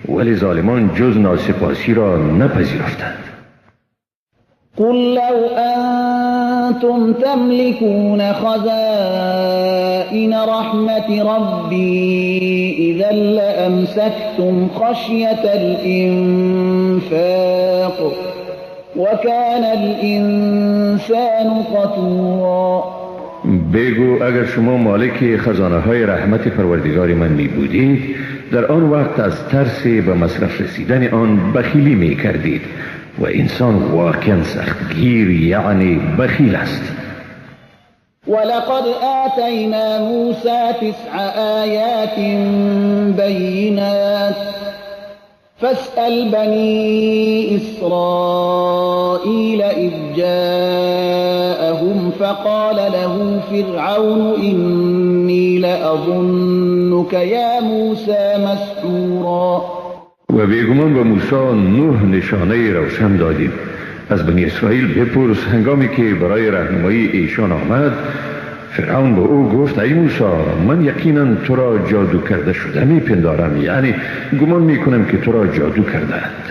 ولی ظالمان جز ناسپاسی را نپذیرفتند. قل لو انتم تملكون خزائن رحمة ربي اذا لامسكتم خشية الانفاق وكان الانسان قتورا. بگو اگر شما مالک خزانه های رحمت پروردگار من می بودید در آن وقت از ترس به مصرف رسیدن آن بخیلی می کردید، و انسان واقعا سختگیر یعنی بخیل است. ولقد آتینا موسی 9 آیات بینات فاسأل بنی إسرائیل إذ جاءهم فقال له فرعون إنی لأظنك یا موسی مسحورا. و بیگمان به موسی 9 نشانه روشن دادیم. از بنی اسرائیل بپرس هنگامی که برای راهنمایی ایشان آمد، فرعون به او گفت ای موسی، من یقینا تو را جادو کرده شده می پندارم، یعنی گمان می کنم که تو را جادو کردند.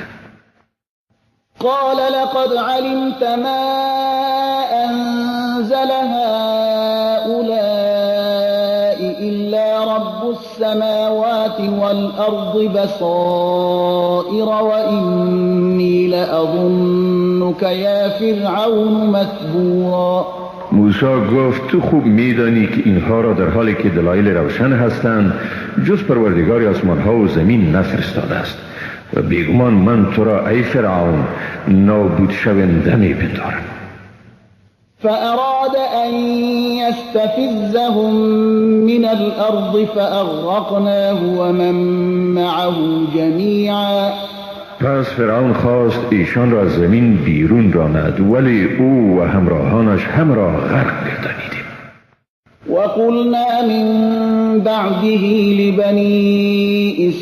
قال لقد علمت ما انزل هؤلاء الا رب السماوات والارض بصائر وانی لأظنك یا فرعون مثبورا. موسی گفت تو خوب میدانی که اینها را در حالی که دلایل روشن هستند جز پروردگار آسمان ها و زمین نفرستاده است و بیگمان من تو را ای فرعون نابود شونده میپندارم. فأراد أن يستفزهم من الأرض فأغرقناه ومن معه جميعا. پس فرعون خواست ایشان را از زمین بیرون راند، ولی او و همراهانش هم را غرق گردانیدیم. وقلنا من بعده لبنی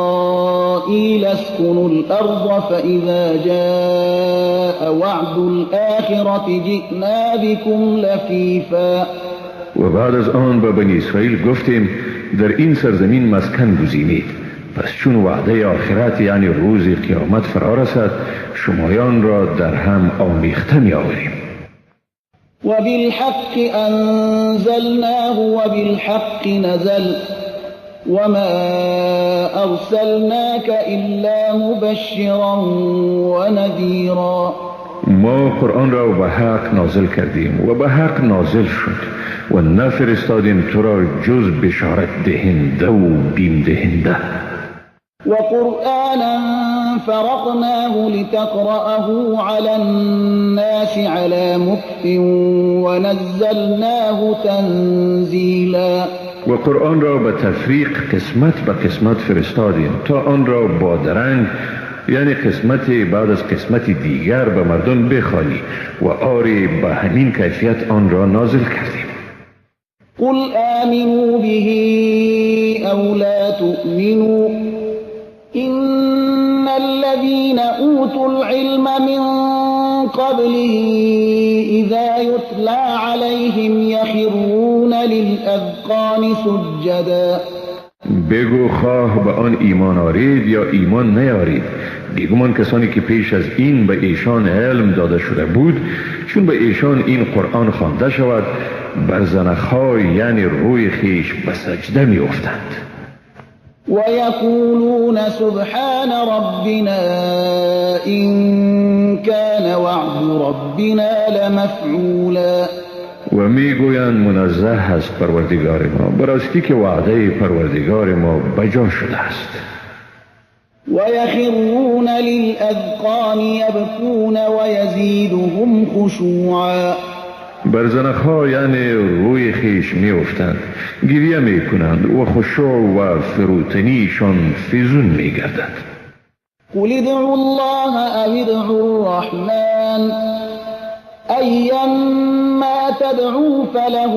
إسرائیل اسكنوا الأرض فإذا جاء وعد الآخرة جئنا بكم لفیفا. و بعد از آن به بنی اسرائیل گفتیم در این سرزمین مسکن گزینید، پس چون وعده آخرت یعنی روز قیامت فرا رسد شمایان را در هم آمیخته می آوریم. وبالحق انزلناه وبالحق نزل وما ارسلناك الا مبشرا ونذیرا. ما قرآن را به حق نازل کردیم و به حق نازل شد و نفرستادیم تو را جز بشارت دهنده و بیم دهنده. وقرآنا فرقناه لتقرأه على الناس على مكث ونزلناه تنزیلا. و قرآن را به تفریق قسمت به قسمت فرستادیم تا آن را با درنگ یعنی قسمت بعد از قسمت دیگر به مردم بخوانی و آری به همین کیفیت آن را نازل کردیم. قل آمنوا به او لا تؤمنوا إن الذين أوتوا العلم من قبله إذا يتلى عليهم يخرون للأذقان سجدا. بگو خواه به آن ایمان آرید یا ایمان نیارید، بیگمان کسانی که پیش از این به ایشان علم داده شده بود چون به ایشان این قرآن خوانده شود بر زنخهای یعنی روی خیش به سجده می افتند. ويقولون سبحان ربنا إن كان وعد ربنا لمفعولا. و میگویند منزه است پروردگار ما، براستی که وعده پروردگار ما بجا شده است. ويخرون للأذقان يبكون ويزيدهم خشوعا. بر زنخها یعنی روی خیش میافتند، گریه میکنند و خشوع و فروتنیشان فزون میگردد. قل ادعوا الله او ادعوا الرحمن ایما تدعوا فله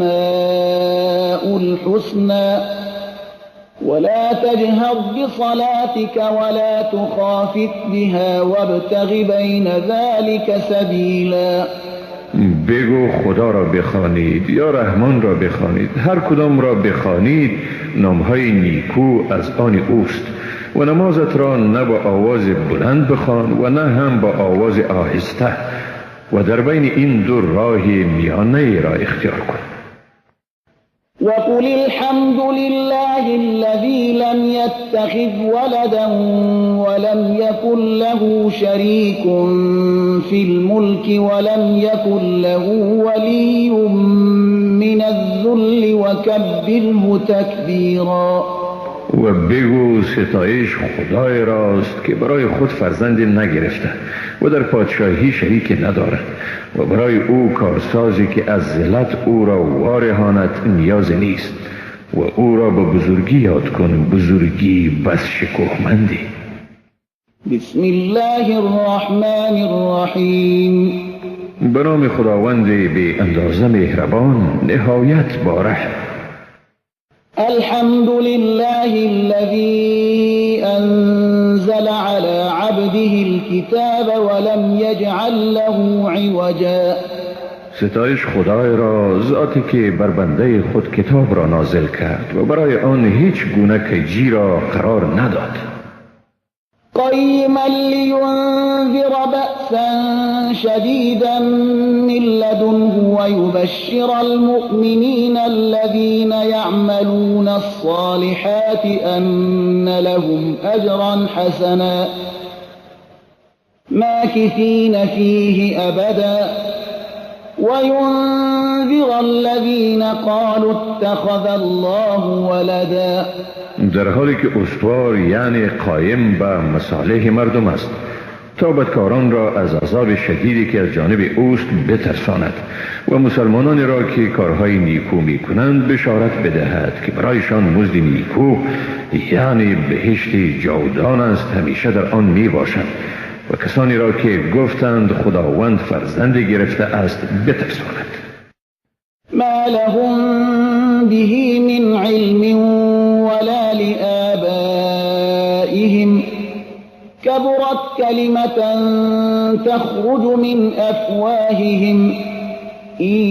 الاسماء الحسنى ولا تجهر بصلاتك ولا تخافت بها وابتغ بين ذلك سبیلا. بگو خدا را بخوانید یا رحمان را بخوانید، هر کدام را بخوانید نامهای نیکو از آن اوست و نمازت را نه با آواز بلند بخوان و نه هم با آواز آهسته و در بین این دو راه میانه را اختیار کن. وقل الحمد لله الذي لم يتخذ ولدا ولم يكن له شريك في الملك ولم يكن له ولي من الذل وكبره تكبيرا. و بگو ستایش خدای راست که برای خود فرزند نگرفته و در پادشاهی شریک ندارد و برای او کارسازی که از ذلت او را وارهاند نیاز نیست و او را به بزرگی یاد کن، بزرگی بس شکوهمندی. بسم الله الرحمن الرحیم. به نام خداوند بی اندازه مهربان، نهایت با رحم. الحمد لله الذي أنزل على عبده الكتاب ولم يجعل له عوجا. ستایش خدای را، ذاتی که بر بنده خود کتاب را نازل کرد و برای آن هیچ گونه کجی را قرار نداد. قیما لینذر بأسا شدیدا من لدنه ویبشر المؤمنین الذین یعملون الصالحات أن لهم أجرا حسنا ماکثین فیه أبدا وینذر الذین قالوا اتخذ الله ولدا. در حالی که استوار یعنی قایم به مصالح مردم است تا بدکاران را از عذاب شدیدی که از جانب اوست بترساند و مسلمانان را که کارهای نیکو میکنند بشارت بدهد که برایشان مزد نیکو یعنی بهشت جاودان است، همیشه در آن میباشند، و کسانی را که گفتند خداوند فرزند گرفته است بترساند. ما لهم به من علم ولا لآبائهم كبرت كلمة تخرج من أفواههم إن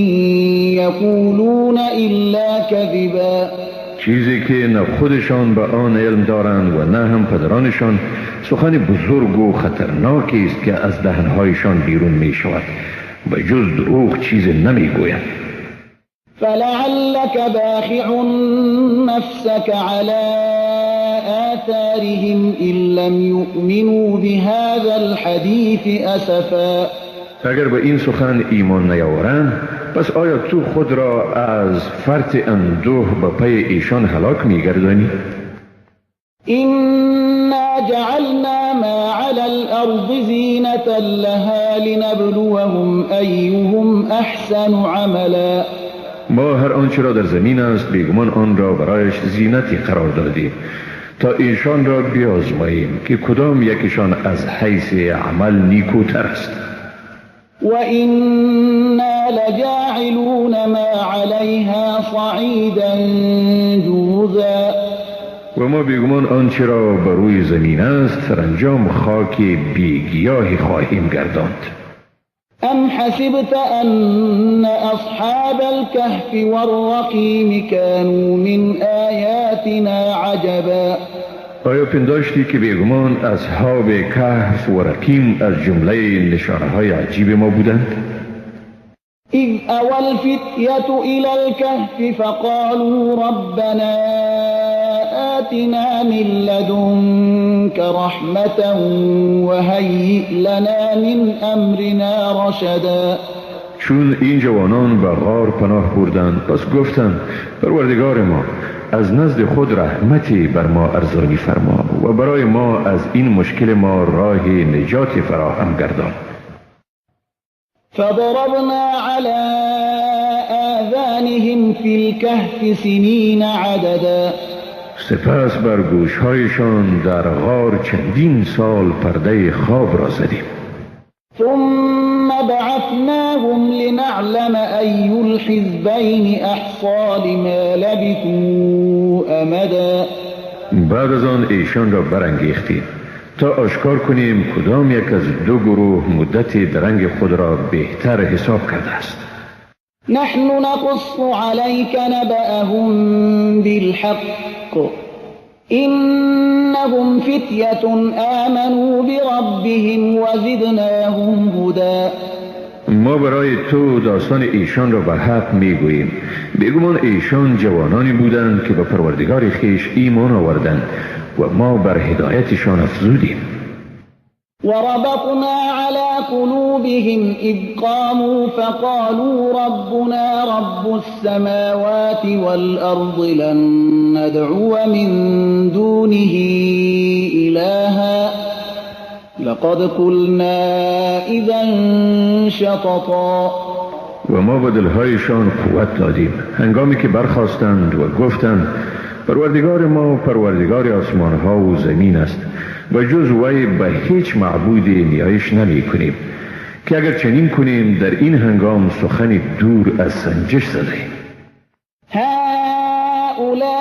يقولون إلا كذبا. چیزی که نه خودشان به آن علم دارند و نه هم پدرانشان، سخن بزرگ و خطرناکی است که از دهنهایشان بیرون می شود و جز دروغ چیز نمی گویند. فلعلك باخع نفسك على آثارهم إن لم يؤمنوا بهذا الحديث أسفا. اگر به این سخن ایمان نیاورند، پس آیا تو خود را از فرط اندوه به پی ایشان هلاک می‌گردانی؟ إنا جعلنا ما على الأرض زینة لها لنبلوهم أيهم أحسن عملا. ما هر آنچه را در زمین است بیگمان آن را برایش زینتی قرار دادیم تا ایشان را بیازماییم که کدام یکیشان از حیث عمل نیکوتر است. و إنا لجاعلون ما علیها صعیدا جرزا. و ما بیگمان آنچه را بر روی زمین است سرانجام خاک بیگیاهی خواهیم گرداند. أم حسبت أن أصحاب الكهف والرقيم كانوا من آياتنا عجبا. آیا پنداشتی که بیگمان اصحاب کهف و رقیم از جمله نشانه‌های عجیب ما بودند؟ إذ أوى الفتية إلى الكهف فقالوا ربنا آتنا من لدنك رحمة وهيئ لنا من أمرنا رشدا. چون این جوانان به غار پناه بردند، پس گفتند پروردگار ما از نزد خود رحمتی بر ما ارزانی فرما و برای ما از این مشکل ما راه نجات فراهم گردان. فضربنا على آذانهم في الكهف سنین عددا. سپس بر گوشهایشان در غار چندین سال پرده خواب را زدیم. ثم بعثناهم لنعلم أي الحزبين أحصى لما لبثوا أمدا. بعد از آن ایشان را برانگیختیم تا آشکار کنیم کدام یک از دو گروه مدت درنگ خود را بهتر حساب کرده است. نحن نقص عليك نبأهم بالحق إنهم فتية آمنوا بربهم وزدناهم هدى. ما برای تو داستان ایشان را به حق میگوییم. بیگمان ایشان جوانانی بودند که به پروردگار خویش ایمان آوردند و ما بر هدایتشان افزودیم. وربطنا على قلوبهم إذ قاموا فقالوا ربنا رب السماوات والأرض لن ندعو من دونه إلها لقد قلنا إذا شططا. و ما به دلهایشان قوت دادیم هنگامی که برخاستند و گفتند پروردگار ما پروردگار آسمانها و زمین است و جز وی به هیچ معبودی نیایش نمی کنیم که اگر چنین کنیم در این هنگام سخن دور از سنجش زده. هؤلاء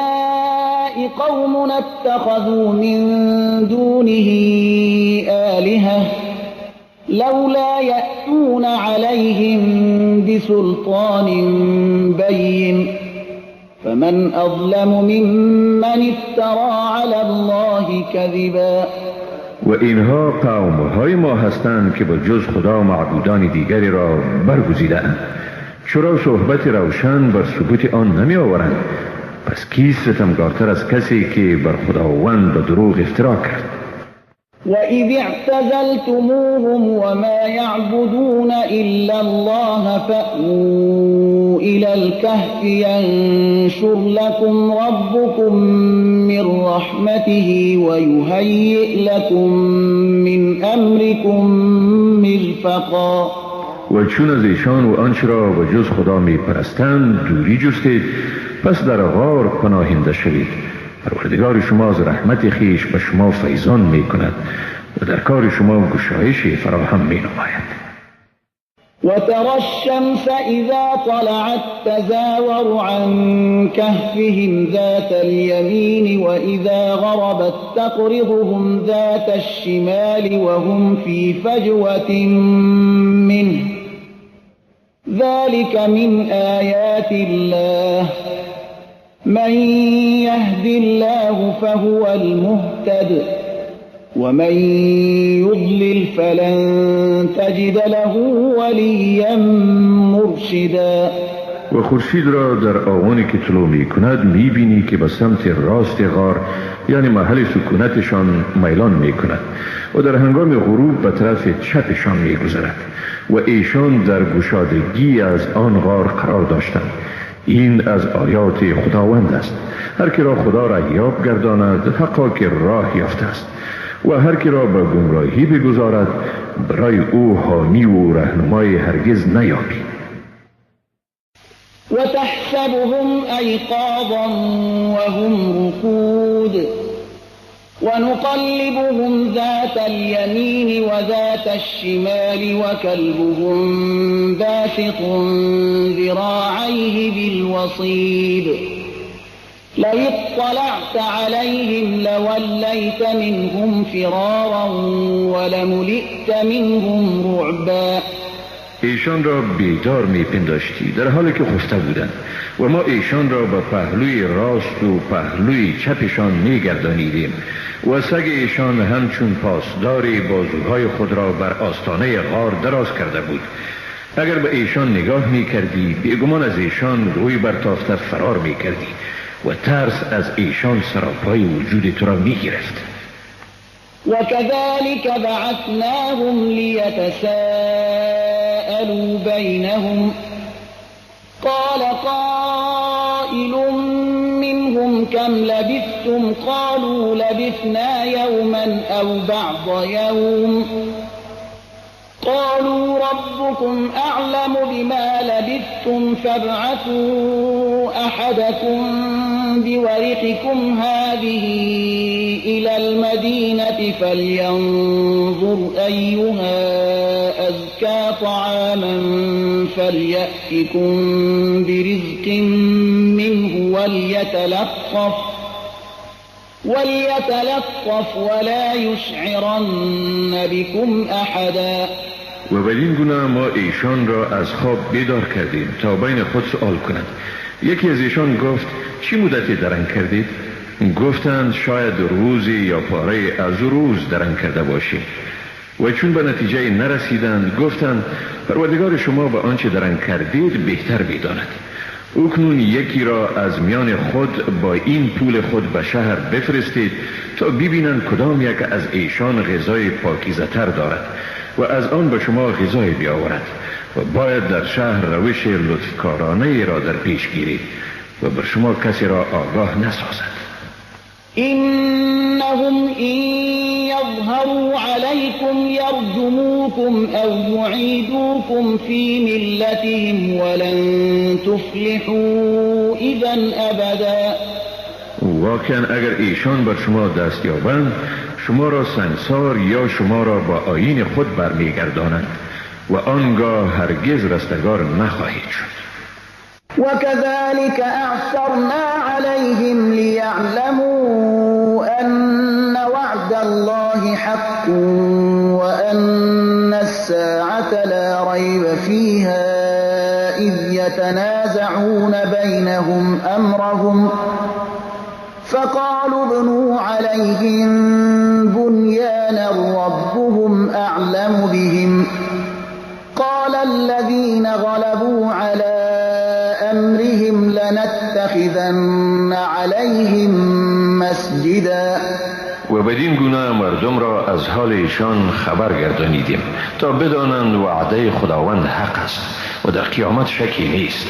قومنا اتخذوا من دونه آلهة لولا يأتون عليهم بسلطان بين فمن أظلم ممن افترى على الله كذبا. و اینها قومهای ما هستند که با جز خدا معبودان دیگری را برگزیدند، چرا صحبت روشن بر ثبوت آن نمی آورند؟ پس کیست ستمکارتر از کسی که بر خداوند به دروغ افترا کرد؟ وَإِذِ اعْتَزَلْتُمُوهُمْ وَمَا يَعْبُدُونَ إِلَّا اللَّهَ فَأْوُوا إِلَى الْكَهْفِ يَنشُرْ لَكُمْ رَبُّكُمْ مِنْ رَحْمَتِهِ وَيُهَيِّئْ لَكُمْ مِنْ أَمْرِكُمْ مِرْفَقًا. و چون از ایشان و آنچه را به جز خدا می پرستند دوری جستید، پس در غار پناهنده شوید. پروردگار شما از رحمت خویش به شما فیضان می کند و در کار شما گشایشی فراهم می نماید. و ترى الشمس اذا طلعت تزاور عن كهفهم ذات اليمين واذا غربت تقرضهم ذات الشمال وهم في فجوة منه ذلك من آيات الله من يهد الله فهو المهتد ومن يضلل فلن تجد له وليا مرشدا. و خورشید را در آوانی که طلوع می کند می بینی که به سمت راست غار یعنی محل سکونتشان میلان می کند و در هنگام غروب به طرف چپشان می گذرد و ایشان در گشادگی از آن غار قرار داشتند. این از آیات خداوند است. هر کی را خدا رهیاب گرداند حقا که راه یافته است و هر کی را به گمراهی بگذارد برای او حامی و رهنمای هرگز نیابی. و تحسبهم ایقاظا وهم رقود ونقلبهم ذات اليمين وذات الشمال وكلبهم باسط ذراعيه بالوصيد لو اطلعت عليهم لوليت منهم فرارا ولملئت منهم رعبا. ایشان را بیدار می پنداشتی در حالی که خفته بودند و ما ایشان را به پهلوی راست و پهلوی چپشان می گردانیدیم و سگ ایشان همچون پاسدار بازوهای خود را بر آستانه غار دراز کرده بود. اگر به ایشان نگاه می کردی بیگمان از ایشان روی برتافته فرار می کردی و ترس از ایشان سراپای وجود تو را می گرفت. وكذلك بعثناهم ليتساءلوا بينهم قال قائل منهم كم لبثتم قالوا لبثنا يوما أو بعض يوم قالوا ربكم أعلم بما لبثتم فابعثوا أحدكم بورقكم هذه إلى المدينة فلينظر أيها أزكى طعاما فليأتكم برزق منه وليتلطف ولا يشعرن بكم أحدا. و بدین گونه ما ایشان را از خواب بیدار کردیم تا بین خود سوال کنند. یکی از ایشان گفت چی مدتی درنگ کردید؟ گفتند شاید روزی یا پاره از روز درنگ کرده باشیم. و چون به نتیجه نرسیدند گفتند پروردگار شما به آنچه درنگ کردید بهتر می‌داند. اکنون یکی را از میان خود با این پول خود به شهر بفرستید تا ببینند کدام یک از ایشان غذای پاکیزه تر دارد و از آن به شما غذای بیاورد و باید در شهر روش لطفکارانه را در پیش گیرید و بر شما کسی را آگاه نسازد. إنهم إن يظهروا عليكم يرجموكم أو يعيدوكم في ملتهم ولن تفلحوا إذا أبدا. واقعا اگر ایشان بر شما دست یابند شما را سنگسار یا شما را با آیین خود برمیگردانند و آنگاه هرگز رستگار نخواهید شد. وكذلك أعثرنا عليهم ليعلموا أن وعد الله حق وأن الساعة لا ريب فيها إذ يتنازعون بينهم أمرهم فقالوا ابنوا عليهم بنيانا ربهم أعلم بهم قال الذين غلبوا على أمرهم لنتخذن عليهم مسجدا. و بدین گونه مردم را از حال ایشان خبر گردانیدیم تا بدانند وعده خداوند حق است و در قیامت شکی نیست.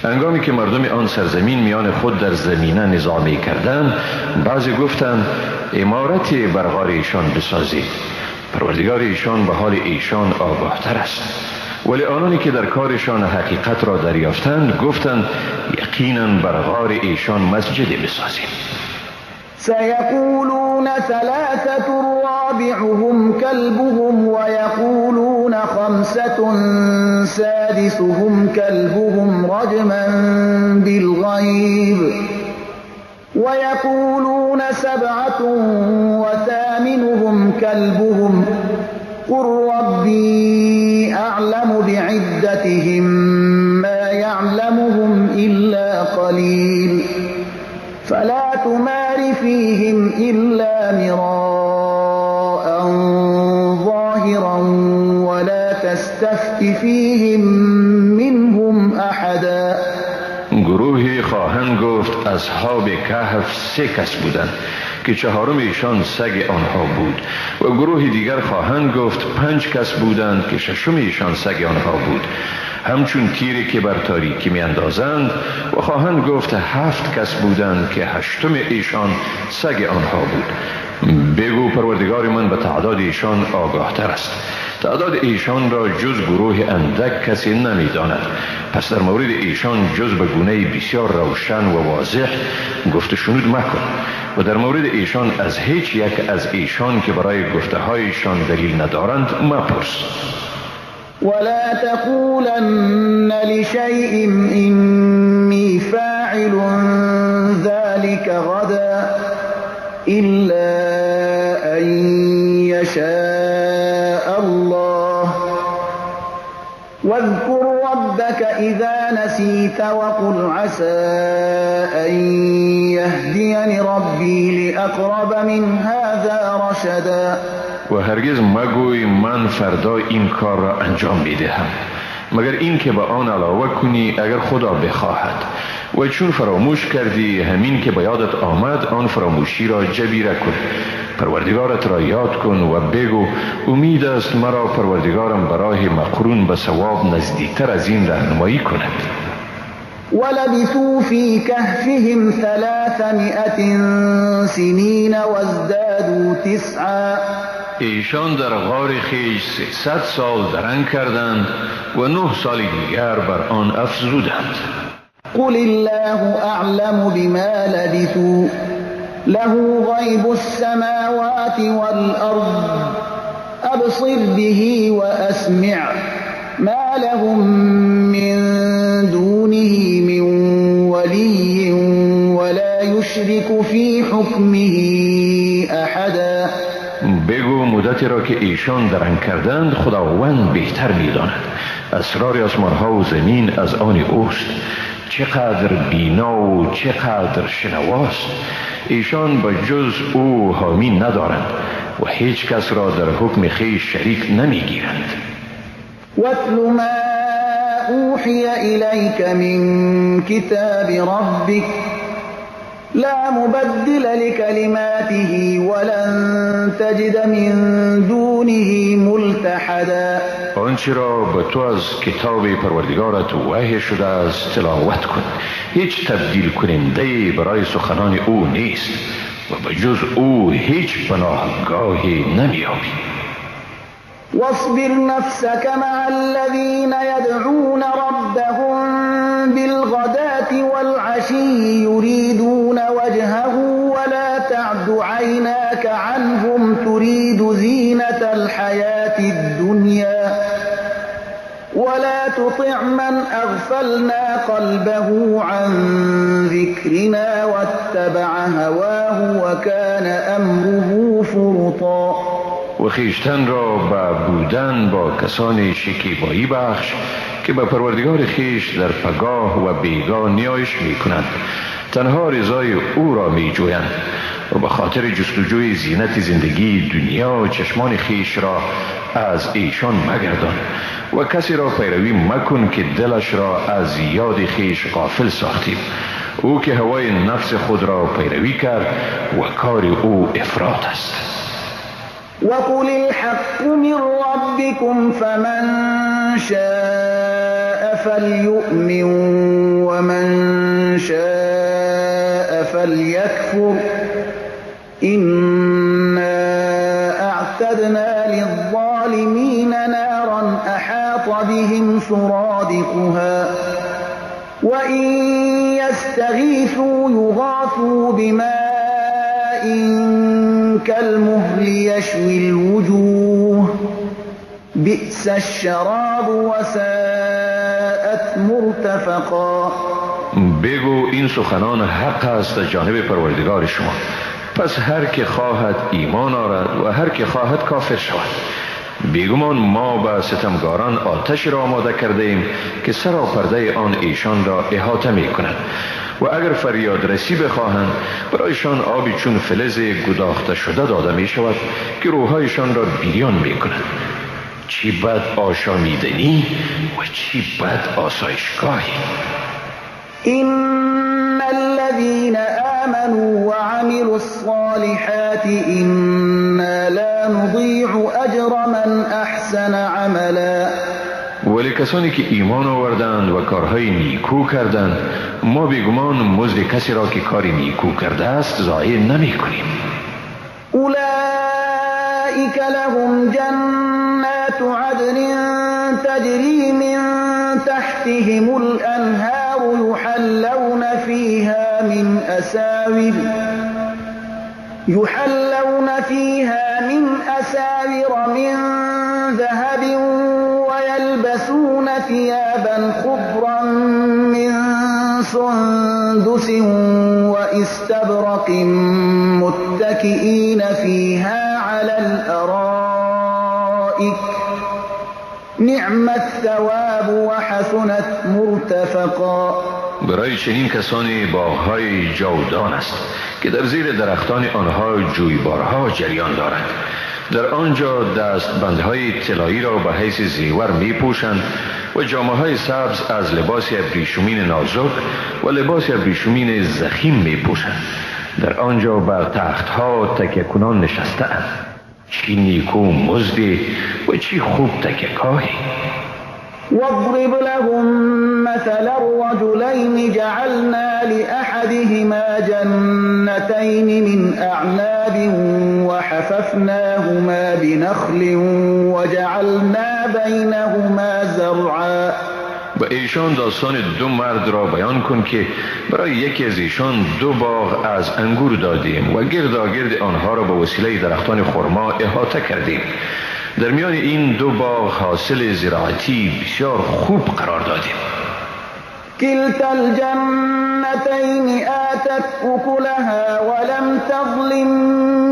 هنگامی که مردم آن سرزمین میان خود در زمینه نظامی کردند، بعضی گفتند عمارتی بر غار ایشان بسازید، پروردگار ایشان به حال ایشان آگاه تر است. ولی آنانی که در کارشان حقیقت را دریافتند گفتند یقینا بر غار ایشان مسجدی بسازیم. سيقولون ثلاثة رابعهم كلبهم ويقولون خمسة سادسهم كلبهم رجما بالغيب ويقولون سبعة وثامنهم كلبهم قل ربي أعلم بعدتهم ما يعلمهم إلا قليل فلا تمار فيهم إلا مراء ظاهرا ولا تستفت فيهم منهم أحدا. گروهی خواهند گفت اصحاب کهف 3 کس بودند که چهارم ایشان سگ آنها بود و گروه دیگر خواهند گفت 5 کس بودند که ششم ایشان سگ آنها بود، همچون تیری که بر تاریکی می اندازند، و خواهند گفت 7 کس بودند که هشتم ایشان سگ آنها بود. بگو پروردگار من به تعداد ایشان آگاه تر است. تعداد ایشان را جز گروه اندک کسی نمی داند. پس در مورد ایشان جز به گونه بسیار روشن و واضح گفت شنود مکن و در مورد ایشان از هیچ یک از ایشان که برای گفته هایشان دلیل ندارند مپرس. ولا تقولن لشيء إني فاعل ذلك غدا إلا أن يشاء الله واذكر ربك إذا نسيت وقل عسى أن يهديني ربي لأقرب من هذا رشدا. و هرگز مگوی من فردا این کار را انجام میدهم، مگر این که به آن علاوه کنی اگر خدا بخواهد. و چون فراموش کردی همین که به یادت آمد آن فراموشی را جبیره کن. پروردگارت را یاد کن و بگو امید است مرا پروردگارم برای مقرون به ثواب نزدیکتر از این راهنمایی کند. ولبثوا في كهفهم 300 سنين وازدادوا 9. ایشان در غار خویش 300 سال درنگ کردند و 9 سال دیگر بر آن افزودند. قل الله اعلم بما لبثوا له غیب السماوات والارض ابصر به واسمع ما لهم من دونه من ولی ولا يشرك في حکمه احدا. بگو مدتی را که ایشان درنگ کردند خداوند بهتر می‌داند. اسرار آسمان‌ها و زمین از آن اوست. چقدر بینا و چقدر شنواست. ایشان به جز او حامی ندارند و هیچ کس را در حکم خویش شریک نمیگیرند. واتل ما أوحي إليك من كتاب ربك لا مبدل لكلماته ولن تجد من دونه ملتحدا. آنچه را به تو از کتاب پروردگارت وحی شده است تلاوت کن، هیچ تبدیل کننده برای سخنان او نیست و به جز او هیچ پناهگاهی نمی‌یابی. واصبر نفسك مع الذين يدعون ربهم بالغداة والعشي يريدون وجهه ولا تعد عيناك عنهم تريد زينة الحياة الدنيا ولا تطع من أغفلنا قلبه عن ذكرنا واتبع هواه وكان أمره فرطا. و خویشتن را به بودن با کسانی شکیبایی بخش که به پروردگار خویش در پگاه و بیگاه نیایش می کنند، تنها رضای او را می جویند و به خاطر جستجوی زینت زندگی دنیا چشمان خویش را از ایشان مگردان و کسی را پیروی مکن که دلش را از یاد خویش غافل ساختیم، او که هوای نفس خود را پیروی کرد و کار او افراط است. وقل الحق من ربكم فمن شاء فليؤمن ومن شاء فليكفر إنا أعتدنا للظالمين نارا أحاط بهم سرادقها وإن يستغيثوا يغاثوا بماء كالمهل يشوي الوجوه بئس الشراب وساءت مرتفقا. بگو این سخنان حق است از جانب پروردگار شما، پس هر که خواهد ایمان آرد و هر که خواهد کافر شود. بیگمان ما به ستمگاران آتش را آماده کرده ایم که سراپرده آن ایشان را احاطه می کند و اگر فریاد رسی بخواهند برایشان آبی چون فلز گداخته شده داده می شود که روحایشان را بیریان می کند. چی بد آشامیدنی و چی بد آسایشگاهی. إن الذين آمنوا وعملوا الصالحات إنا لا نضيع أجر من أحسن عملا. ولی کسانی که ایمان آوردند و کارهای نیکو کردند ما بیگمان مزد کسی را که کاری نیکو کرده است ضایع نمی کنیم. أولئك لهم جنات عدن تجري من تحتهم الأنهار يحلون فيها من أساور من ذهب ويلبسون ثيابا خضرا من سندس وإستبرق متكئين فيها على الأرائك نعم الثواب وحسنت مرتفقا. برای چنین کسانی باغ‌های جاودان است که در زیر درختان آنها جویبارها جریان دارند. در آنجا دستبندهای طلایی را به حیث زیور می پوشند و جامه‌های سبز از لباس ابریشمین نازک و لباس ابریشمین ضخیم می پوشند. در آنجا بر تختها تکیه کنان نشسته اند. چی نیکو مزدی و چی خوب تکیه‌گاهی. واضرب لهم مثلا الرجلين جعلنا لأحدهما جنتين من أعناب وحففناهما بنخل وجعلنا بينهما زرعا. به ایشان داستان دو مرد را بیان کن که برای یکی از ایشان دو باغ از انگور دادیم و گرداگرد آنها را به وسیله درختان خرما احاطه کردیم. در میان این دو باغ حاصل زراعتی بسیار خوب قرار دادیم. كلتا الجنتين آتت أكلها ولم تظلم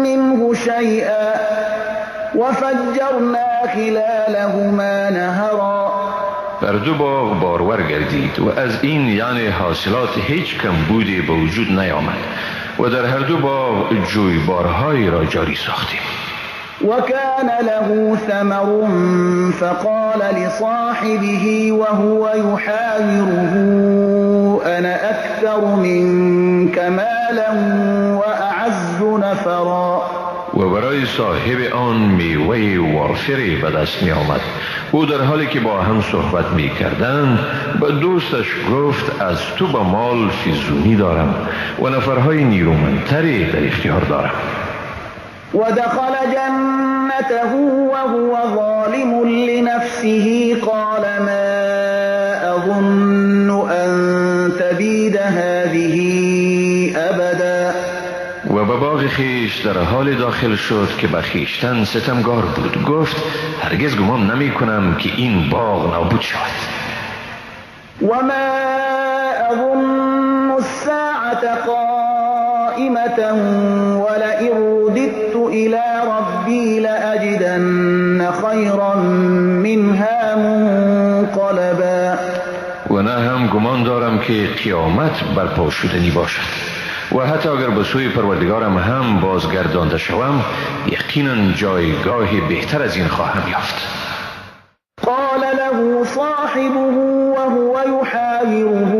منه شيئا وفجرنا خلالهما نهرا. بر دو باغ بارور گردید و از این یعنی حاصلات هیچ کمبودی به وجود نیامد و در هر دو باغ جویبارهایی را جاری ساختیم. وكان له ثمر فقال لصاحبه وهو يحاوره أنا أكثر منك مالا وأعز نفرا. و برای صاحب آن میوه وافری به دست می آمد. او در حالی که با هم صحبت می کردند به دوستش گفت از تو به مال فزونی دارم و نفرهای نیرومندتری در اختیار دارم. ودخل جنته وهو ظالم لنفسه قال ما أظن أن تبيد هذه أبدا. و به باغ خویش در حال داخل شد که به خویشتن ستمگار بود. گفت هرگز گمان نمی کنم که این باغ نابود شود. و ما اظن الساعة قائمة ولئن رددت إلى ربي لأجدن خيرا منها منقلبا. و نه هم گمان دارم که قیامت برپا شدنی باشد و حتی اگر به سوی پروردگارم هم بازگردانده شوم یقینا جایگاه بهتر از این خواهم یافت. قال له صاحبه وهو يحاوره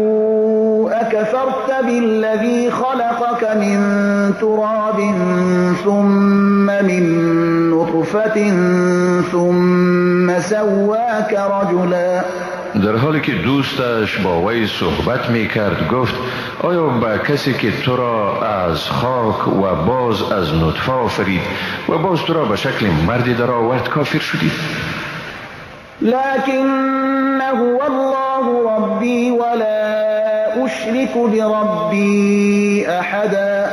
أكفرت بالذي خلقك من تراب ثم من نطفة ثم سواك رجلا. در حالی که دوستش با وی صحبت می کرد گفت آیا به کسی که تو را از خاک و باز از نطفه آفرید و باز تو را به شکل مردی در آورد کافر شدی؟ لكن هو الله ربي ولا أشرك بربي أحدا.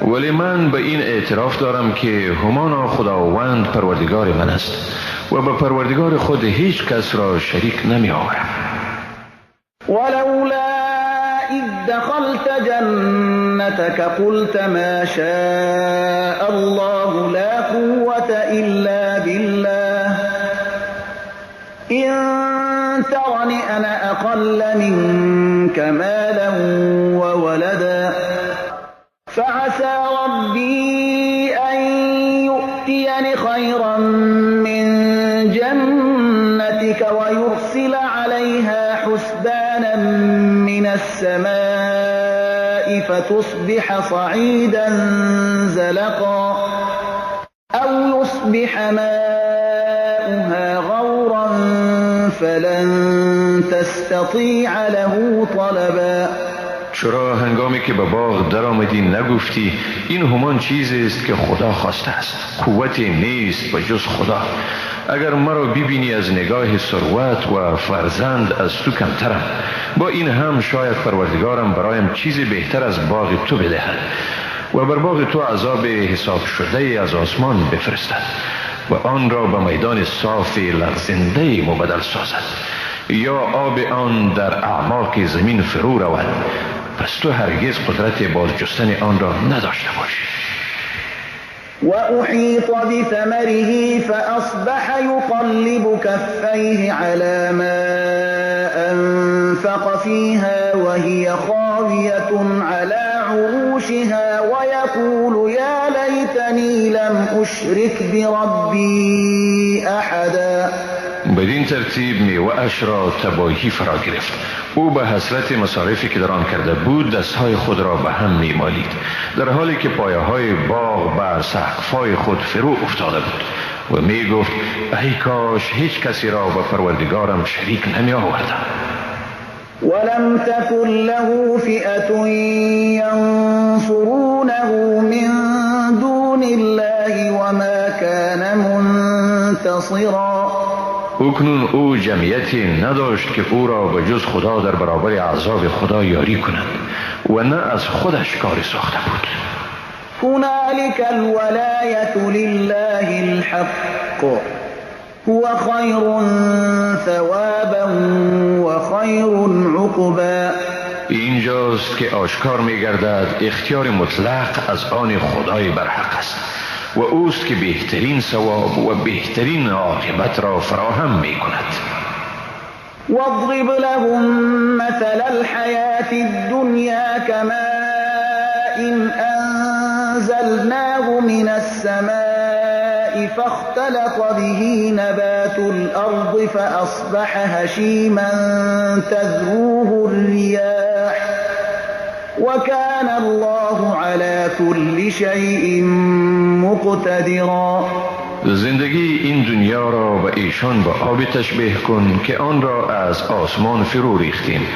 ولی من به این اعتراف دارم که همانا خداوند پروردگار من است و به پروردگار خود هیچ کس را شریک نمی آورم. ولولا اذ دخلت جنتك قلت ما شاء الله لا قوة إلا بالله إن ترني أنا أقل منك مالا وولدا فعسى ربي أن يؤتيني خيرا من جنتك ويرسل عليها حسبانا من السماء فتصبح صعيدا زلقا أو يصبح ماؤها غورا فلن تستطيع له طلبا. چرا هنگامی که به باغ در آمدی نگفتی این همان چیزی است که خدا خواسته است؟ قوتی نیست به جز خدا. اگر مرا ببینی از نگاه ثروت و فرزند از تو کمترم، با این هم شاید پروردگارم برایم چیزی بهتر از باغ تو بدهد و بر باغ تو عذاب حساب شده از آسمان بفرستد و آن را به میدان صاف لغزنده مبدل سازد یا آب آن در اعماق زمین فرو رود، پس تو هرگز قدرت بازجستن آن را نداشته باشی. و احیط بثمره فاصبح يقلب كفيه على ما انفق فيها وهي خاوية على عروشها ويقول يا ليتني لم أشرك بربي أحدا. بدین ترتیب میوه اش را تباهی فرا گرفت. او به حسرت مصارفی که در آن کرده بود دستهای خود را به هم میمالید، در حالی که پایه های باغ بر سقف‌های خود فرو افتاده بود و می گفت ای کاش هیچ کسی را به پروردگارم شریک نمی آوردم. ولم تكن له فئة ينصرونه من دون الله وما كان منتصرا. اکنون او جمعیتی نداشت که او را به جز خدا در برابر عذاب خدا یاری کنند و نه از خودش کاری ساخته بود. هنالك الولایة لله الحق هو خیر ثوابا و خیر عقبا. اینجاست که آشکار می‌گردد اختیار مطلق از آن خدای برحق است و اوست که بهترین ثواب و بهترین عاقبت را فراهم می کند. واضرب لهم مثل الحیاة الدنیا کماء انزلناه من السماء فاختلط به نبات الأرض فأصبح هشيما تذروه الرياح وكان الله على كل شيء مقتدرا. زندگی این دنیا را به ایشان با آب تشبیه کن که آن را از آسمان فرو ریختیم،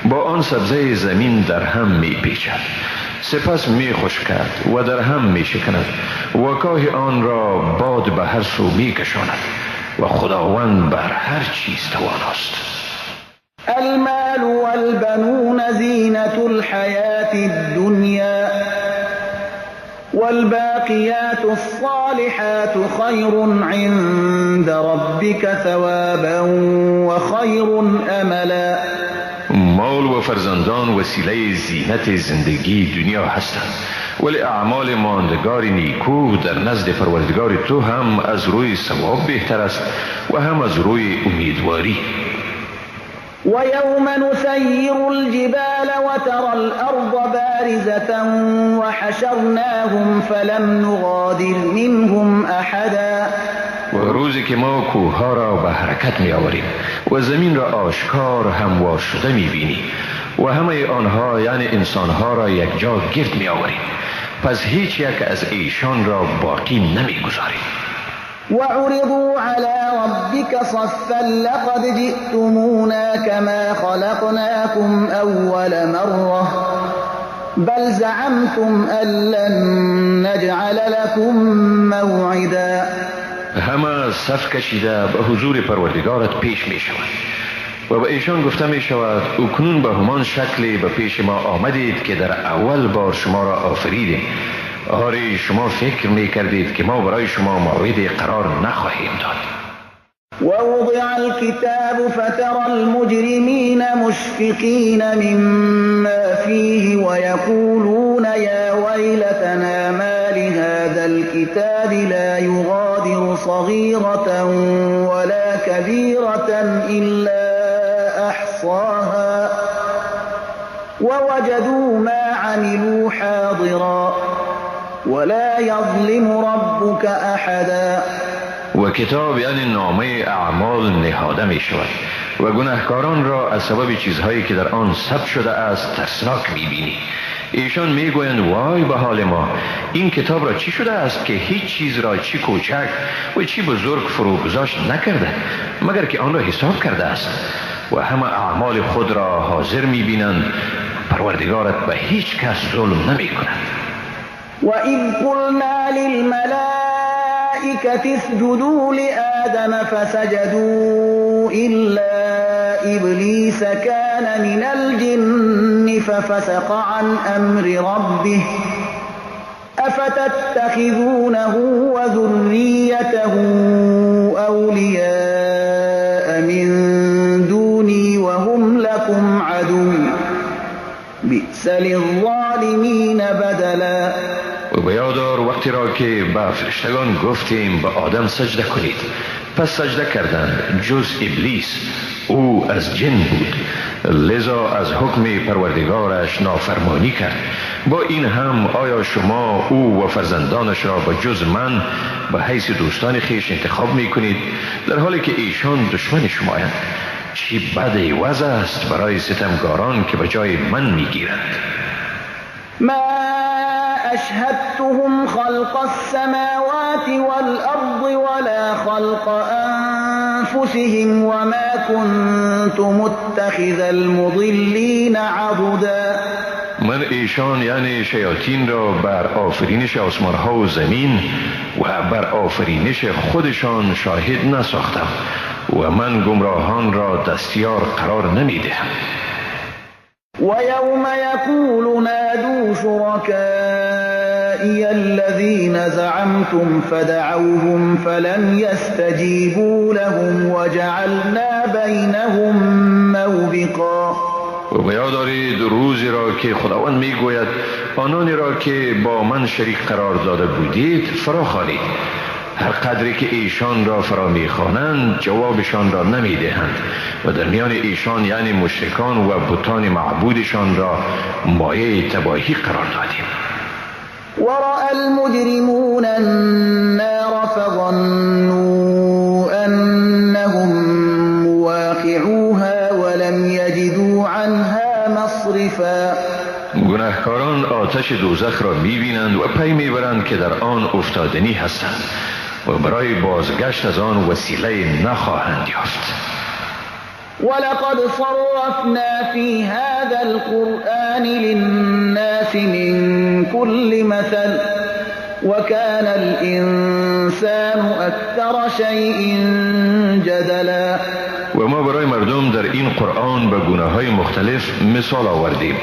با آن سبزه زمین در هم می پیچد، سپس می خشکد و در هم می شکند و کاه آن را باد به هر سو می کشاند و خداوند بر هر چیز تواناست. المال والبنون زینة الحیاة الدنیا والباقیات الصالحات خیر عند ربک ثوابا وخیر املا. مال و فرزندان وسیله زینت زندگی دنیا هستند، ولی اعمال ماندگار نیکو در نزد پروردگار تو هم از روی ثواب بهتر است و هم از روی امیدواری. ويوم نسير الجبال وترى الأرض بارزة وحشرناهم فلم نغادر منهم أحدا. و روزی که ما کوهها را به حرکت می آوریم و زمین را آشکار هموار شده می بینی و همه آنها یعنی انسانها را یک جا گرد می آوریم، پس هیچ یک از ایشان را باقی نمی گذاریم. وعرضوا على ربك صفا لقد جئتمونا كما خلقناكم أول مرة بل زعمتم أن لن نجعل لكم موعدا. همه صف کشیده به حضور پروردگارت پیش می شوند و به ایشان گفته می شود اکنون به همان شکلی به پیش ما آمدید که در اول بار شما را آفریدیم. آری شما فکر می کردید که ما برای شما موعد قرار نخواهیم داد. ووضع الكتاب فترى المجرمين مشفقين مما فيه ويقولون يا ويلتنا ما لهذا الكتاب لا يغادر صغيرة ولا كبيرة إلا أحصاها ووجدوا ما عملوا حاضرا ولا يظلم ربك أحدا. و کتاب یعنی نامه اعمال نهاده می شود و گناهکاران را از سبب چیزهایی که در آن ثبت شده است ترسناک می بینی. ایشان می گویند وای به حال ما، این کتاب را چی شده است که هیچ چیز را چی کوچک و چی بزرگ فرو گذاشت نکرده مگر که آن را حساب کرده است و همه اعمال خود را حاضر می بینند. پروردگارت به هیچ کس ظلم نمی کند. وَإِذْ قُلْنَا لِلْمَلَائِكَةِ اسْجُدُوا لِآدَمَ فَسَجَدُوا إِلَّا إِبْلِيسَ كَانَ مِنَ الْجِنِّ فَفَسَقَ عَنْ أَمْرِ رَبِّهِ أَفَتَتَّخِذُونَهُ وَذُرِّيَّتَهُ أَوْلِيَاءَ مِن دُونِي وَهُمْ لَكُمْ عَدُوٌّ بِئْسَ لِلظَّالِمِينَ بَدَلًا. و به یاد آر وقتی را که به فرشتگان گفتیم به آدم سجده کنید، پس سجده کردند جز ابلیس، او از جن بود، لذا از حکم پروردگارش نافرمانی کرد. با این هم آیا شما او و فرزندانش را به جز من به حیث دوستان خویش انتخاب می کنید در حالی که ایشان دشمن شمایند؟ چی بد عوض است برای ستمگاران که به جای من می گیرند. ما أشهدتهم خلق السماوات والأرض ولا خلق أنفسهم وما كنت متخذ المضلين عضدا. من ایشان یعنی شیاطین را بر آفرینش آسمانها و زمین و بر آفرینش خودشان شاهد نساختم و من گمراهان را دستیار قرار نمیدهم. ويوم يقول نادوا شركائي الذين زعمتم فدعوهم فلم يستجيبوا لهم وجعلنا بينهم موبقا. و به یاد دارید روزی را که خداوند میگوید آنانی را که با من شریک قرار داده بودید فرا خوانید. هر قدری که ایشان را فرا میخوانند جوابشان را نمیدهند و در میان ایشان یعنی مشرکان و بتان معبودشان را مایه تباهی قرار دادیم. ورأى المجرمون النار فظنوا مصرفا. گناهکاران آتش دوزخ را میبینند و پی میبرند که در آن افتادنی هستند و برای بازگشت از آن وسیله نخواهند یافت. ولقد صرفنا في هذا القرآن للناس من كل مثل وكان الإنسان أكثر شيء جدلا. و ما برای مردم در این قرآن به گونه‌های مختلف مثال آوردیم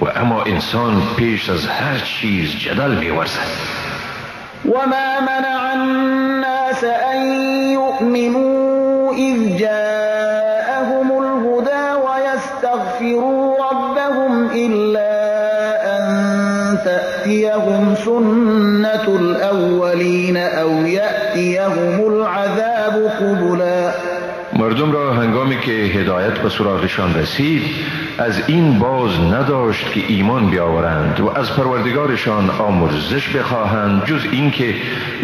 و اما انسان پیش از هر چیز جدل می‌ورزد. وما منع الناس أن يؤمنوا إذ جاءهم الهدى ويستغفروا ربهم إلا أن تأتيهم سنة الأولين أو يأتيهم العذاب قبلا. مردم را هنگامی که هدایت به سراغشان رسید از این باز نداشت که ایمان بیاورند و از پروردگارشان آمرزش بخواهند جز اینکه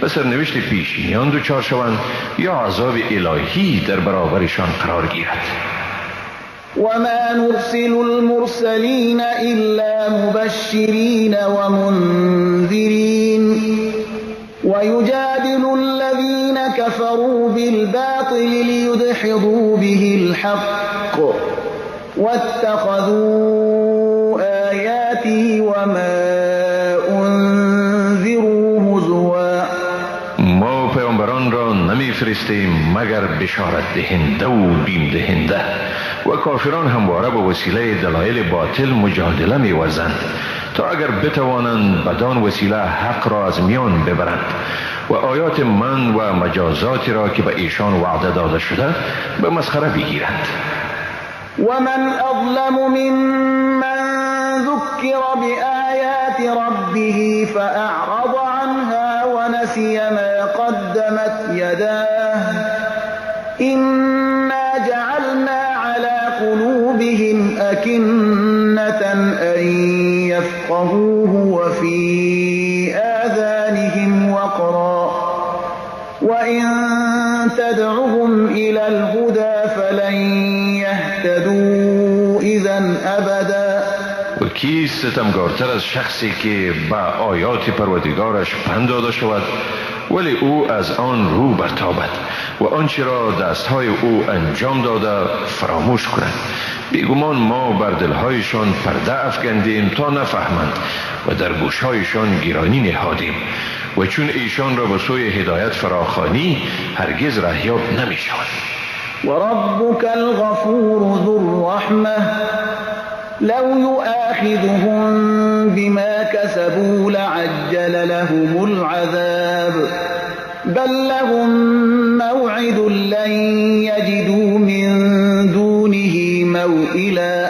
به سرنوشت پیشینیان دچار شوند یا عذاب الهی در برابرشان قرار گیرد. وما نرسل المرسلین الا مبشرین ومنذرین ويجادل الذين كفروا بالباطل ليدحضوا به الحق واتخذوا آياتي وما أنذروا هزوا. ما پیامبران را نمیفرستیم مگر بشارت دهنده و بیم دهنده و کافران همواره به وسیله دلایل باطل مجادله می‌ورزند تا اگر بتوانند بدان وسیله حق را از میان ببرند و آیات من و مجازاتی را که به ایشان وعده داده شده به مسخره بگیرند. ومن اظلم ممن ذکر بآیات ربه فأعرض عنها ونسي ما قدمت يداه إنا جعلنا على قلوبهم أكنة أن يفقهوه وفي آذانهم وقرا وإن تدعهم إلى الهدى فلن يهتدوا إذا أبدا. و کیست ستمگارتر از شخصی که به آیات پروردگارش پند داده شود ولی او از آن رو برتابد و آنچه را دستهای او انجام داده فراموش کند؟ بیگمان ما بر دلهایشان پرده افکندیم تا نفهمند و در گوشهایشان گرانی نهادیم و چون ایشان را به سوی هدایت فراخوانی هرگز رهیاب نمیشوند. و ربک الغفور ذو الرحمه لو يؤاخذهم بما كسبوا لعجل لهم العذاب بل لهم موعد لن يجدوا من دونه موئلا.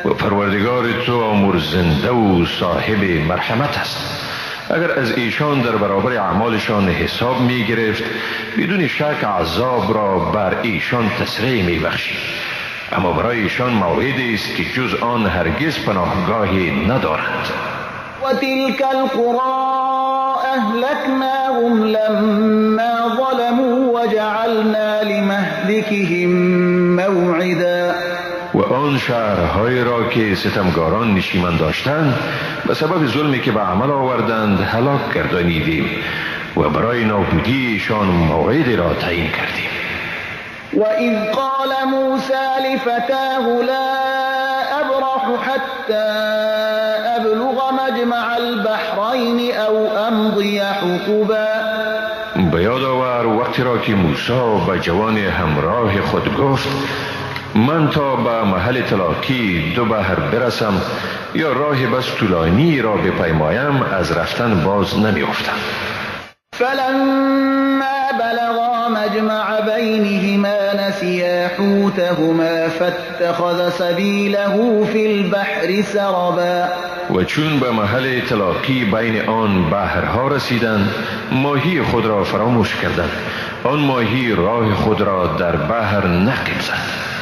و پروردگار تو آمرزنده و صاحب مرحمت است. اگر از ایشان در برابر اعمالشان حساب می گرفت بدون شک عذاب را بر ایشان تسریع می بخشید، اما برای ایشان موعدی است که جز آن هرگز پناهگاهی ندارند. و تلك القرى اهلكناهم لما ظلموا وجعلنا لمهلكهم موعدا. و آن شهرهایی را که ستمگاران نشیمن داشتند به سبب ظلمی که به عمل آوردند هلاک گردانیدیم و برای نابودی ایشان موعد را تعیین کردیم. وَإِذْ قَالَ مُوسَى لِفَتَاهُ لَا أَبْرَحُ حَتَّى أَبْلُغَ مَجْمَعَ الْبَحْرَيْنِ أَوْ أَمْضِيَ حُقُبًا. به یاد آور وقتی را که موسی به جوان همراه خود گفت من تا به محل تلاقی دو بحر برسم یا راه بس طولانی را بپیمایم از رفتن باز نمیافتم. فلما بلغا مجمع بینهما نسیا حوتهما فاتخذ سبیله فی البحر سربا. و چون به محل تلاقی بین آن بحرها رسیدند ماهی خود را فراموش کردند. آن ماهی راه خود را در بحر نقب زد.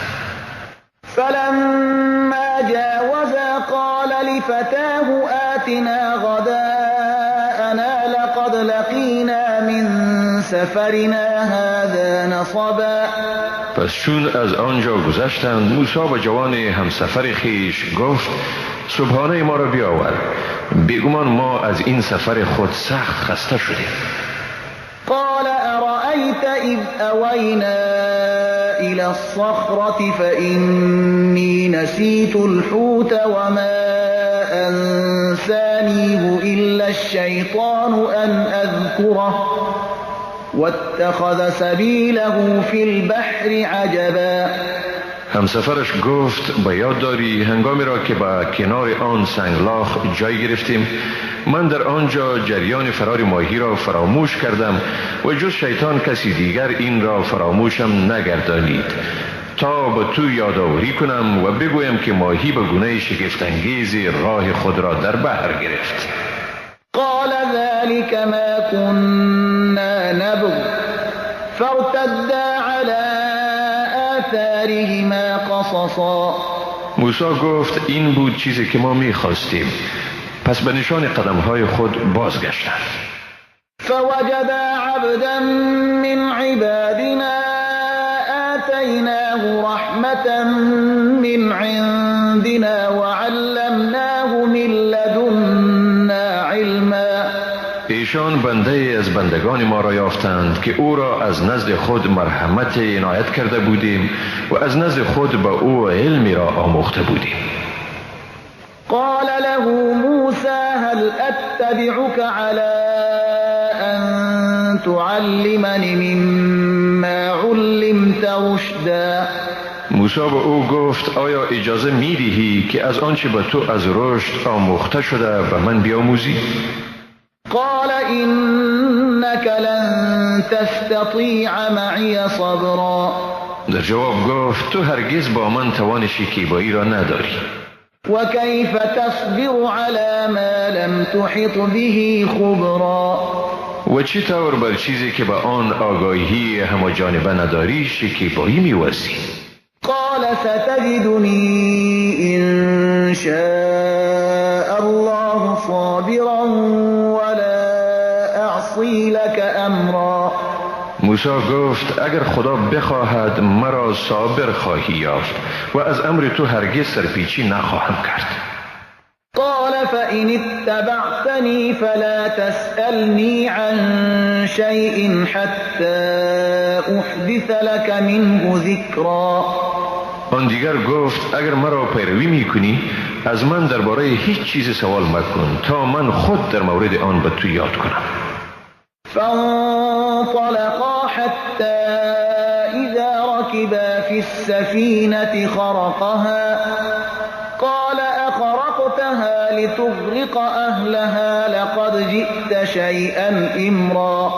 فلما جاوزا قال لفتاه آتنا غداءنا لقد لقینا من سفرنا هذا نصبا. پس چون از آنجا گذشتند، موسی به جوان همسفر خیش گفت: صبحانه ما را بیاور، بیگمان ما از این سفر خود سخت خسته شدیم. قال أرأيت إذ أوينا إلى الصخرة فإني نسيت الحوت وما أنسانيه إلا الشيطان أن أذكره واتخذ سبيله في البحر عجبا. همسفرش گفت: به یاد داری هنگامی را که به کنار آن سنگلاخ جای گرفتیم، من در آنجا جریان فرار ماهی را فراموش کردم و جز شیطان کسی دیگر این را فراموشم نگردانید تا به تو یادآوری کنم و بگویم که ماهی به گونه شگفت‌انگیزی راه خود را در بحر گرفت. قال ذلك ما كنا نبغ فارتدا على آثارهما قصصا. موسی گفت: این بود چیزی که ما میخواستیم. پس به نشان قدمهای خود بازگشتند. فوجدا عبدا من عبادنا آتیناه رحمة من عندنا وعلمناه من لدنا علما. ایشان بنده از بندگان ما را یافتند که او را از نزد خود مرحمت عنایت کرده بودیم و از نزد خود به او علمی را آموخته بودیم. قال له موسى هل أتبعك على أن تعلمني مما علمت رشدا. موسی به او گفت: آیا اجازه می دهی که از آنچه به تو از رشد آموخته شده به من بیاموزی؟ قال إنك لن تستطيع معي صبرا. در جواب گفت: تو هرگز با من توان شکیبایی را نداری. وكيف تصبر على ما لم تحط به خبرا. و چه طور بر چیزی که به آن آگاهی همه جانبه نداری شکیبایی می‌ورزی؟ قال ستجدني إن شاء الله صابرا ولا أعصي لك أمرا. موسی گفت: اگر خدا بخواهد مرا صابر خواهی یافت و از امر تو هرگز سرپیچی نخواهم کرد. قال فإن اتبعتني فلا تسألني عن شيء حتى أحدث لك منه ذكرا. آن دیگر گفت: اگر مرا پیروی میکنی از من درباره هیچ چیز سوال مکن تا من خود در مورد آن به تو یاد کنم. فانطلقا حتى إذا ركبا في السفينة خرقها قال أخرقتها لتغرق أهلها لقد جئت شيئا إمرا.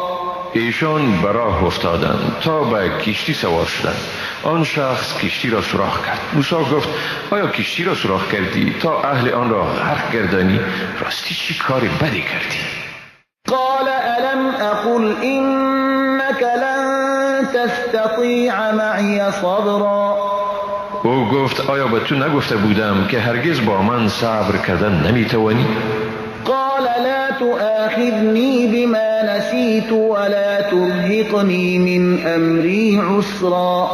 ایشان به راه افتادند تا به کشتی سوار شدند. آن شخص کشتی را سوراخ کرد. موسی گفت: آیا کشتی را سوراخ کردی تا اهل آن را غرق گردانی؟ راستی چی کار بدی کردی؟ قال ألم أقل إنك لن تستطيع معي صبرا. او گفت: آیا به تو نگفته بودم که هرگز با من صبر کردن نمیتوانی؟ قال لا تؤاخذني بما نسيت ولا ترهقني من أمري عسرا.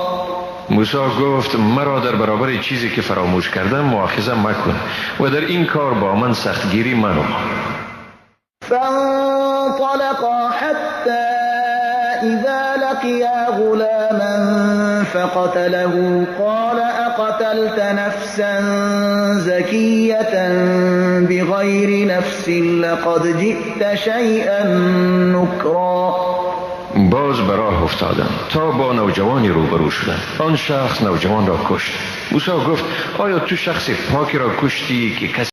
موسی گفت: مرا در برابر چیزی که فراموش کردم مؤاخذه مکن و در این کار با من سختگیری منما. فانطلقا حتى إذا لقيا غلاما فقتله قال أقتلت نفسا زكية بغير نفس لقد جئت شيئا نكرا. باز به راه افتادند تا با نوجوانی روبرو شدند. آن شخص نوجوان را کشت. موسی گفت: آیا تو شخص پاکی را کشتی که کسی